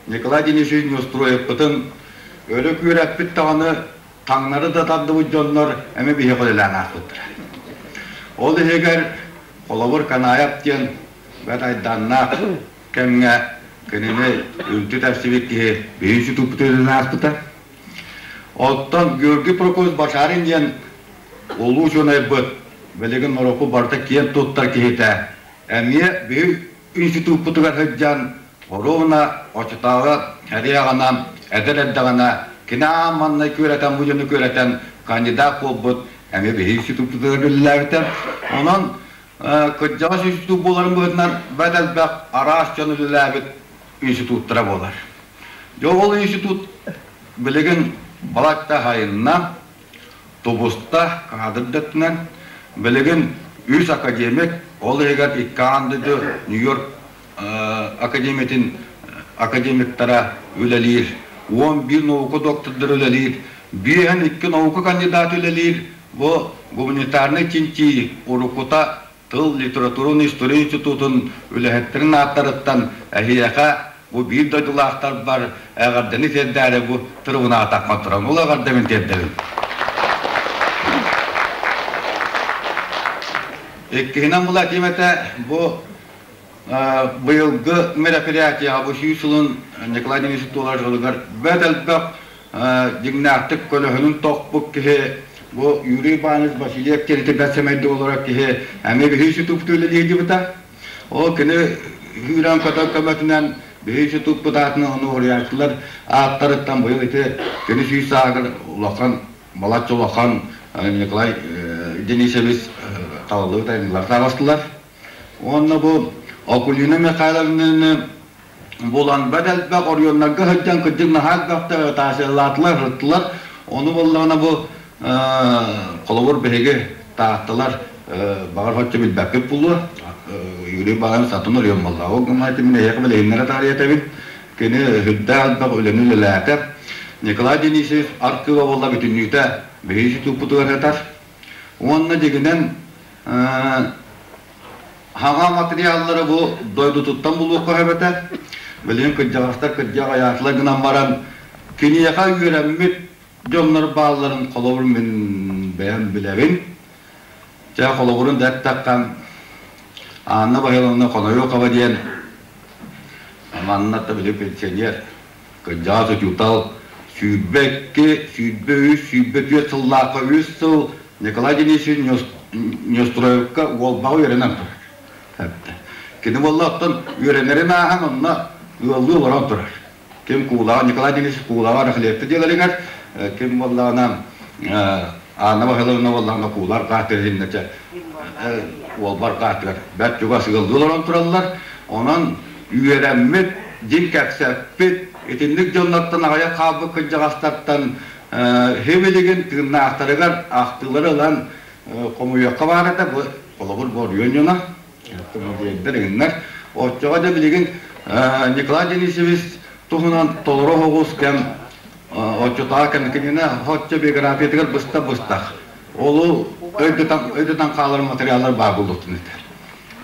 H: Николай Денисович Неустроевпытын өрө күөрэппит даҕаны таҥнары да тардыбыт дьоннор эмиэ биһиэхэ үлэлээн ааспыттара. Ол иһигэр холобур Канаев диэн бэрт айдааннаах кэмҥэ кинини үнтү тэпсибит киһи биһи институппутун ааспыта. Оттон Георгий Прокопьевич Башарин диэн улуу учуонайбыт, билигин норуоппут барыта киэн туттар киһитэ, эмиэ биһи институппутугар сылдьан оруобуна оччотооҕу эрийэҕинэ, эдэр эрдэҕинэ кини аан маҥнай күөрэтэн, бу дьону күөрэтэн кандидат буолбут эмиэ биһи институппутугар үлэлээбитэ. Онон кырдьаҕас институт буоларын быһыытынан бэрт элбэх араас дьон үлэлээбит институттара буолар. Дьэ ол институт билигин балачча аһайынна, тубуста каадыр да өттүнэн. Билигин үс академик, ол иһигэр икки аан дойду Нью-Йорк академиятын академиктара үлэлиир, 11 наука доктордара үлэлиир, биэһин икки наука кандидата үлэлиир. Бу гуманитарнай чинчии уруккута тыл, литератураны история институтун үлэһиттэрин ааттарыттан эһиэхэ бу биир дойдулаахтарбар эҕэрдэни тиэрдээри бу тырыбынаатахха туран ол эҕэрдэбин тиэрдэбин. Иккиһинэн була этиим этэ, бу быйылгы мероприятияҕа бу сүүс сылын Николай Денисович туолар сылыгар бэрт элбэх дьиҥнээхтик көлөһүнүн тохпут киһи бу Юрий Иванович Васильев киһити бэрт сэмэйдик олорор киһи эмиэ биһиги институппут үлэлии сылдьыбыта. Ол кини сүүрэн-көтөн көмөтүнэн биһиги институппут аатынан ону уһуйааччылар ааттарыттан быйыл ити кини сүүс сааһыгар улахан балачча улахан Николай Денисович талыллыбыт айымньылар таҕыстылар. Уонна бу Акулина Михайловнаны булан бэрт элбэх оройуоннарга сылдьан кырдьык наһаа элбэхтэ ытаасылаатылар, ырыттылар. Ону буоллаҕына бу холобур биһиги таатталар баҕар соччо билбэппит буолуо. Юрий Иванович атын оройуон буолла. Ол гынан мин эһиэхэ билиһиннэрэ таарыйа этэбин. Кини сүрдээх элбэх үлэни үлэлээтэ. Николай Денисович архыыба буолла бүтүннүүтэ биһиги институппутугар сытар. Уонна дьигинэн Хаҥа матырыйааллары бу дойдутуттан булуохха сөп этэ. Билигин кырдьаҕастар кырдьаҕ айаатылар гынан баран, киниэхэ үөрэммит дьоннор баалларын холобур мин бэйэм билэбин. Чэ, холобурун да эттэххэ, Анна Баһыловна Хоноюкова диэн манна били пенсионер, кырдьаҕас учуутал 22, 23, 24 сыллаахха үс сыл Николай Денисович Неустроевка Уолбаҕа үөрэнэн турар. Кини буолла оттон үөрэнэрин ааһан онно ыаллыы олорон турар. Ким Куулаҕа, Николай Денисович Куулаҕа Рахлетта дьиэлэригэр, ким буоллаҕына Анна Васильевна буоллаҕына Куулар каатыриннече Уолбар каатыгар бэрт чугас ыаллыы олорон тураллар. Онон үөрэммит, дьиҥ кэпсэппит, итинник дьоннортон аҕыйах хаалбыт кырдьаҕастартан Һи билигин тыыннаахтарыгар ахтыылары ылан хомуйуохха баар этэ, бу холобур боруйун дьоно, музейдар иҥиннэр. Оччоҕо дьэ билигин Николай Денисович туһунан толору оҕус кэм оччотооҕу кэм кинини оччо биографиятыгар быста-быстах олу өйдөтөн хаалар материаллар баар буолуохтун этэр.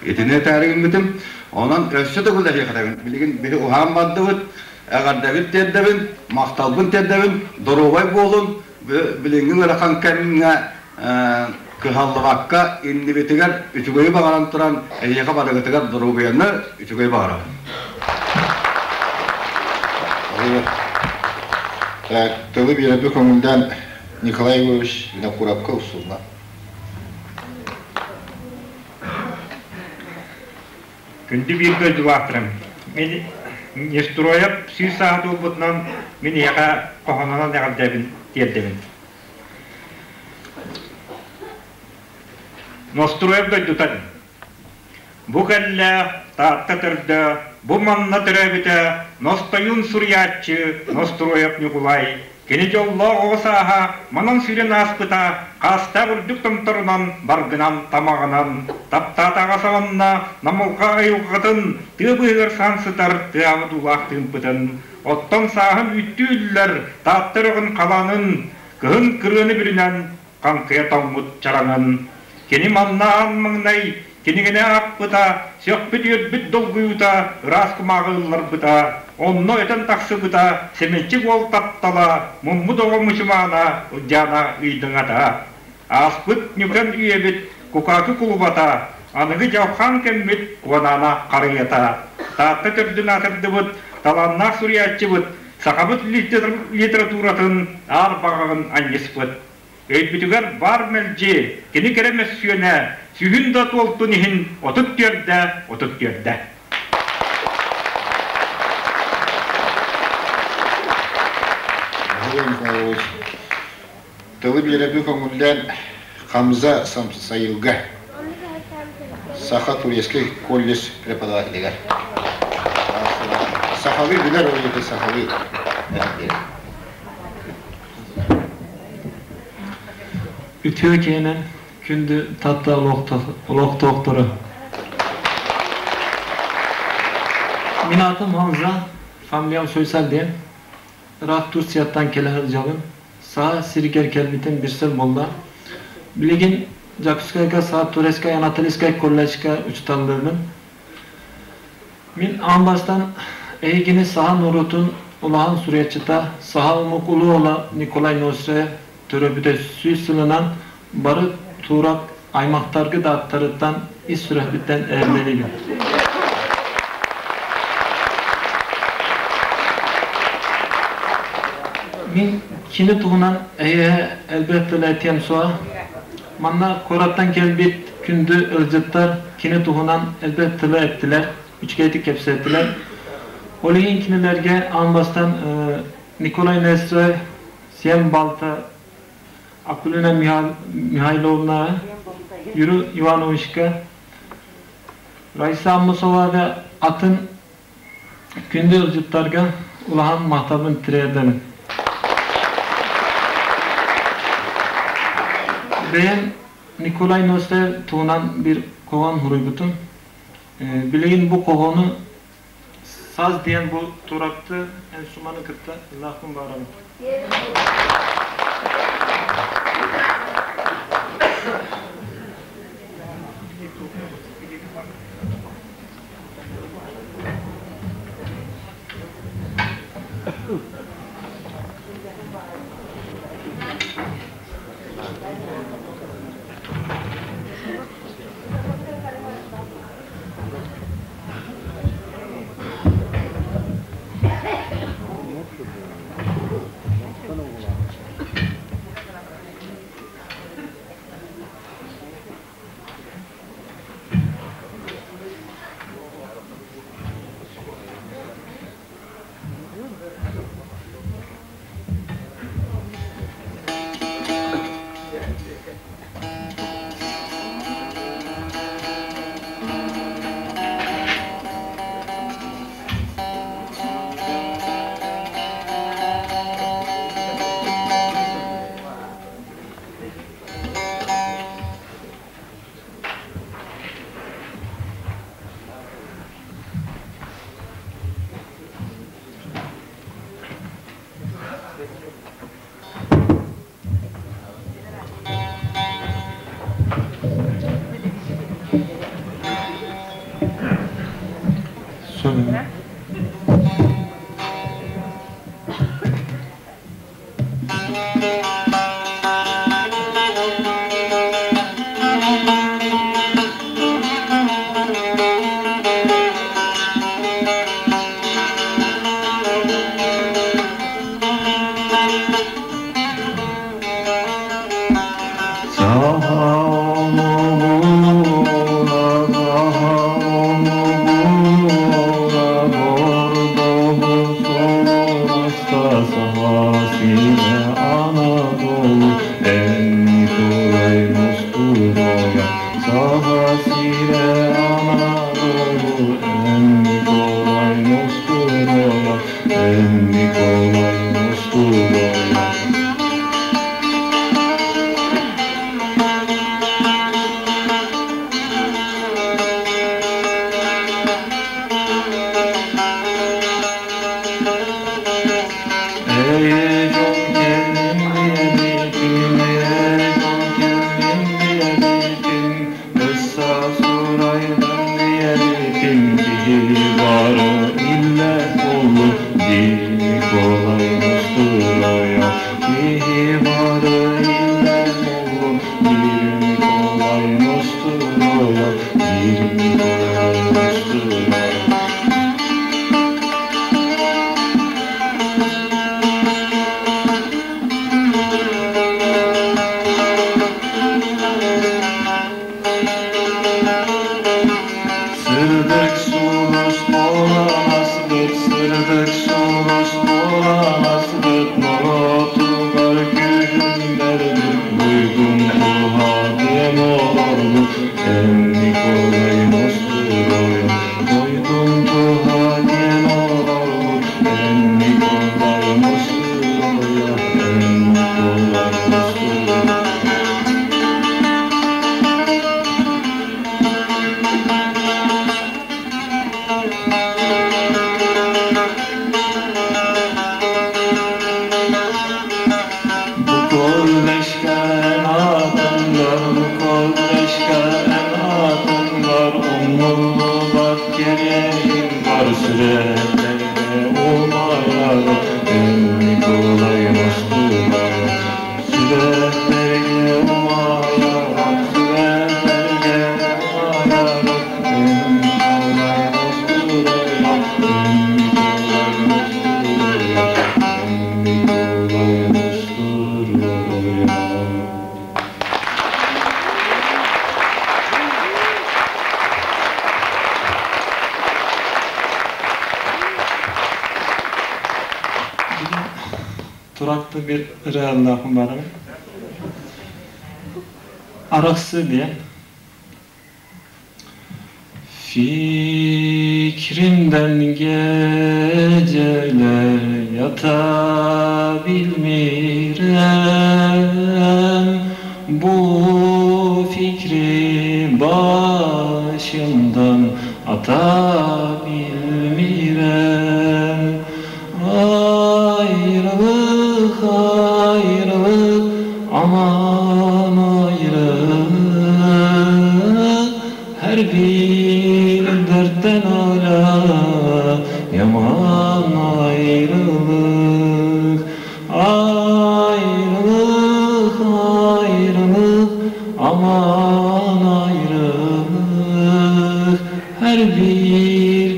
H: Итини этээри гыммытым. Онон өссө да үлэлиэхтэбин. Билигин биһи уһаан бардыбыт. Эҕэрдэбин тиэрдэбин, махталбын тиэрдэбин. Доруобай буолун. Билиҥҥи ыарахан кэмҥэ кыһаллыбакка иннибитигэр үчүгэйи баҕаран туран эһиэхэ барыгытыгар доруобуйаны үчүгэй баҕарабын.
A: Тылы биэрэрбит көҥүллээн Николай Егорович Винокуровка устулла.
D: Күндү биир дойдулаахтарым, мин Нестроев 100 сааһа туолбутунан мин эһиэхэ хоһоонунан эҕэрдэбин тиэрдэбин. Ностроев дойдута Бу кэллэ Таатта төрдө, бу манна төрөөбүтэ Ностойун суруйааччы Ностроев Ньукулай. Кини дьоллоох оҕо сааһа манан сүүрэн ааспыта, хаастаах үрдүк томторунан, баргынан, тамаҕынан, таптаатаҕа саҕанна намылҕа айылҕатын тыа быыһыгар саан сытар тыаҕа дуулаах тыымпытын, оттон сааһын үүттүү үллэр Таатта үрэҕин халаанын.
I: Кыһын кырыаны бүрүнэн хаҥкыйа тоҥмут чараҥын. Кини маннаан маҥнай кинигэни аахпыта, сөхпүт-үөрбүт долгуйуута ыраас кумааҕы ылларбыта, онно өтөн тахсыбыта сэмэнчик уол таптала, муммут оҕо мучумаана Ылдьаана ыйдаҥата. Ааспыт ньүкэн үйэбит кукаакы кулубата, аныгы дьалхаан кэммит куонаана харыйата. Таатта төрдүн аатырдыбыт, талааннаах суруйааччыбыт, сахабыт литературатын аар баҕаҕын анньыспыт. Өйбүтүгэр баар мэлдьи кини кэрэ мөссүөнэ сүһүн да туолтун иһин 34-дэ 34-дэ.
A: Тылы биэрэби көҥүллээн Хамза Сайылга Саха турецкий колледж преподавателигэр. Сахалыы билэр ол сахалыы.
J: Үтүө киэнэн күндү Татта олохтоохторо. Мин атым Хамза, фамилиям Soysal диэн. Ыраах Турцияттан кэлэ сылдьабын. Саа сиригэр кэлбитим бир сыл буолла. Билигин Дьокуускайга Саа турецкай анатолийскай колледжка учууталлыыбын. Мин аан бастаан эһигини саха норуотун улахан суруйааччыта, саха омук улуу уола Николай Ноосев төрөөбүтэ 100 сылынан бары туурак аймахтаргыт ааттарыттан ис сүрэхпиттэн эҕэрдэлиибин. Мин кини туһунан эһиэхэ элбэх тыл этиэм суоҕа. Манна куораттан кэлбит күндү ыалдьыттар кини туһунан элбэх тылы эттилэр, үчүгэйдик кэпсэттилэр. Ол иһин кинилэргэ аан бастаан Николай Нестеров сиэн балта Акулина Михайловна, Юрий Ивановичка, Раиса Аммосоваҕа атын күндү ыалдьыттарга улахан махталбын тириэрдэбин. Бэйэм Николай Нестеров туһунан биир хоһоон суруйбутум. Билигин бу хоһоону саз диэн бу туракты enstrümanı кытта ыллаахпын баарабын. Кэлин киһи бары иллэ боллу Дир Николай Ностуроев. Киһи бары иллэ боллу Дир Николай Ностуроев. Дир Николай Ностуроев. Сырдык сулус буоламасбыт, сырдык сулус буоламасбыт, норуотугар күүһүн бэрдик, буйгун туһа диэн олорбут, эн Николай Ностуроев. Буйгун туһа диэн олорбут, эн Николай Ностуроев, эн Николай Ностуроев. Bu kolleşken adımlar, bu kolleşken adımlar, Umurlu gereğim var sürelerine umayalım, En Nikolay Nosturaya. Sürelerine umayalım, sürelerine umayalım, En Nikolay Nosturaya, En Nikolay Nosturaya, En Nikolay Nosturaya. Туратты бир ырыаллаахым барым. Арахсы диэн. Fikrimden geceler yatabilmirem. Bu fikri başımdan atabilmirem. Ayrılık, ayrılık, aman ayrılık. Her bir dertten ala yaman ayrılık. Ayrılık, ayrılık, aman ayrılık. Her bir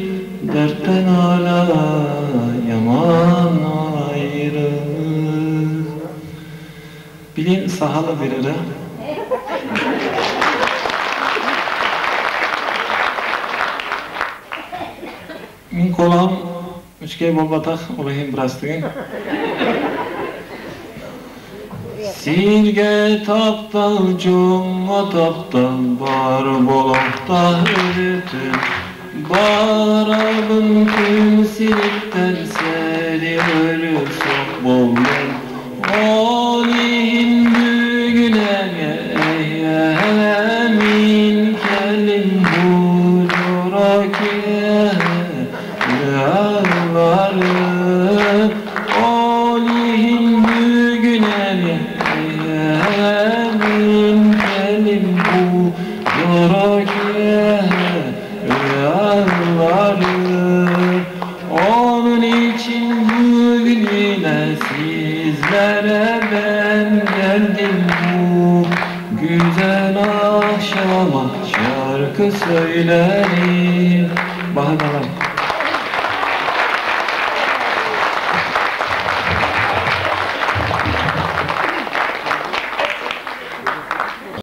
J: dertten ala yaman ayrılık. Билин сахалы берері. Мин колам үчкей болбатах олайын бирастыгын. Сирге таптал, жоңго таптал, бар болохта өлүтүн. Барабын күн сириттен сени өлү сок болдум. Ол иһин бүгүн эмин келин бу ырыаларым. Ол иһин бүгүн эмин келин бу ырыаларым. Onun için bugün yine sizlere ben geldim bu güzel akşama şarkı söylerim.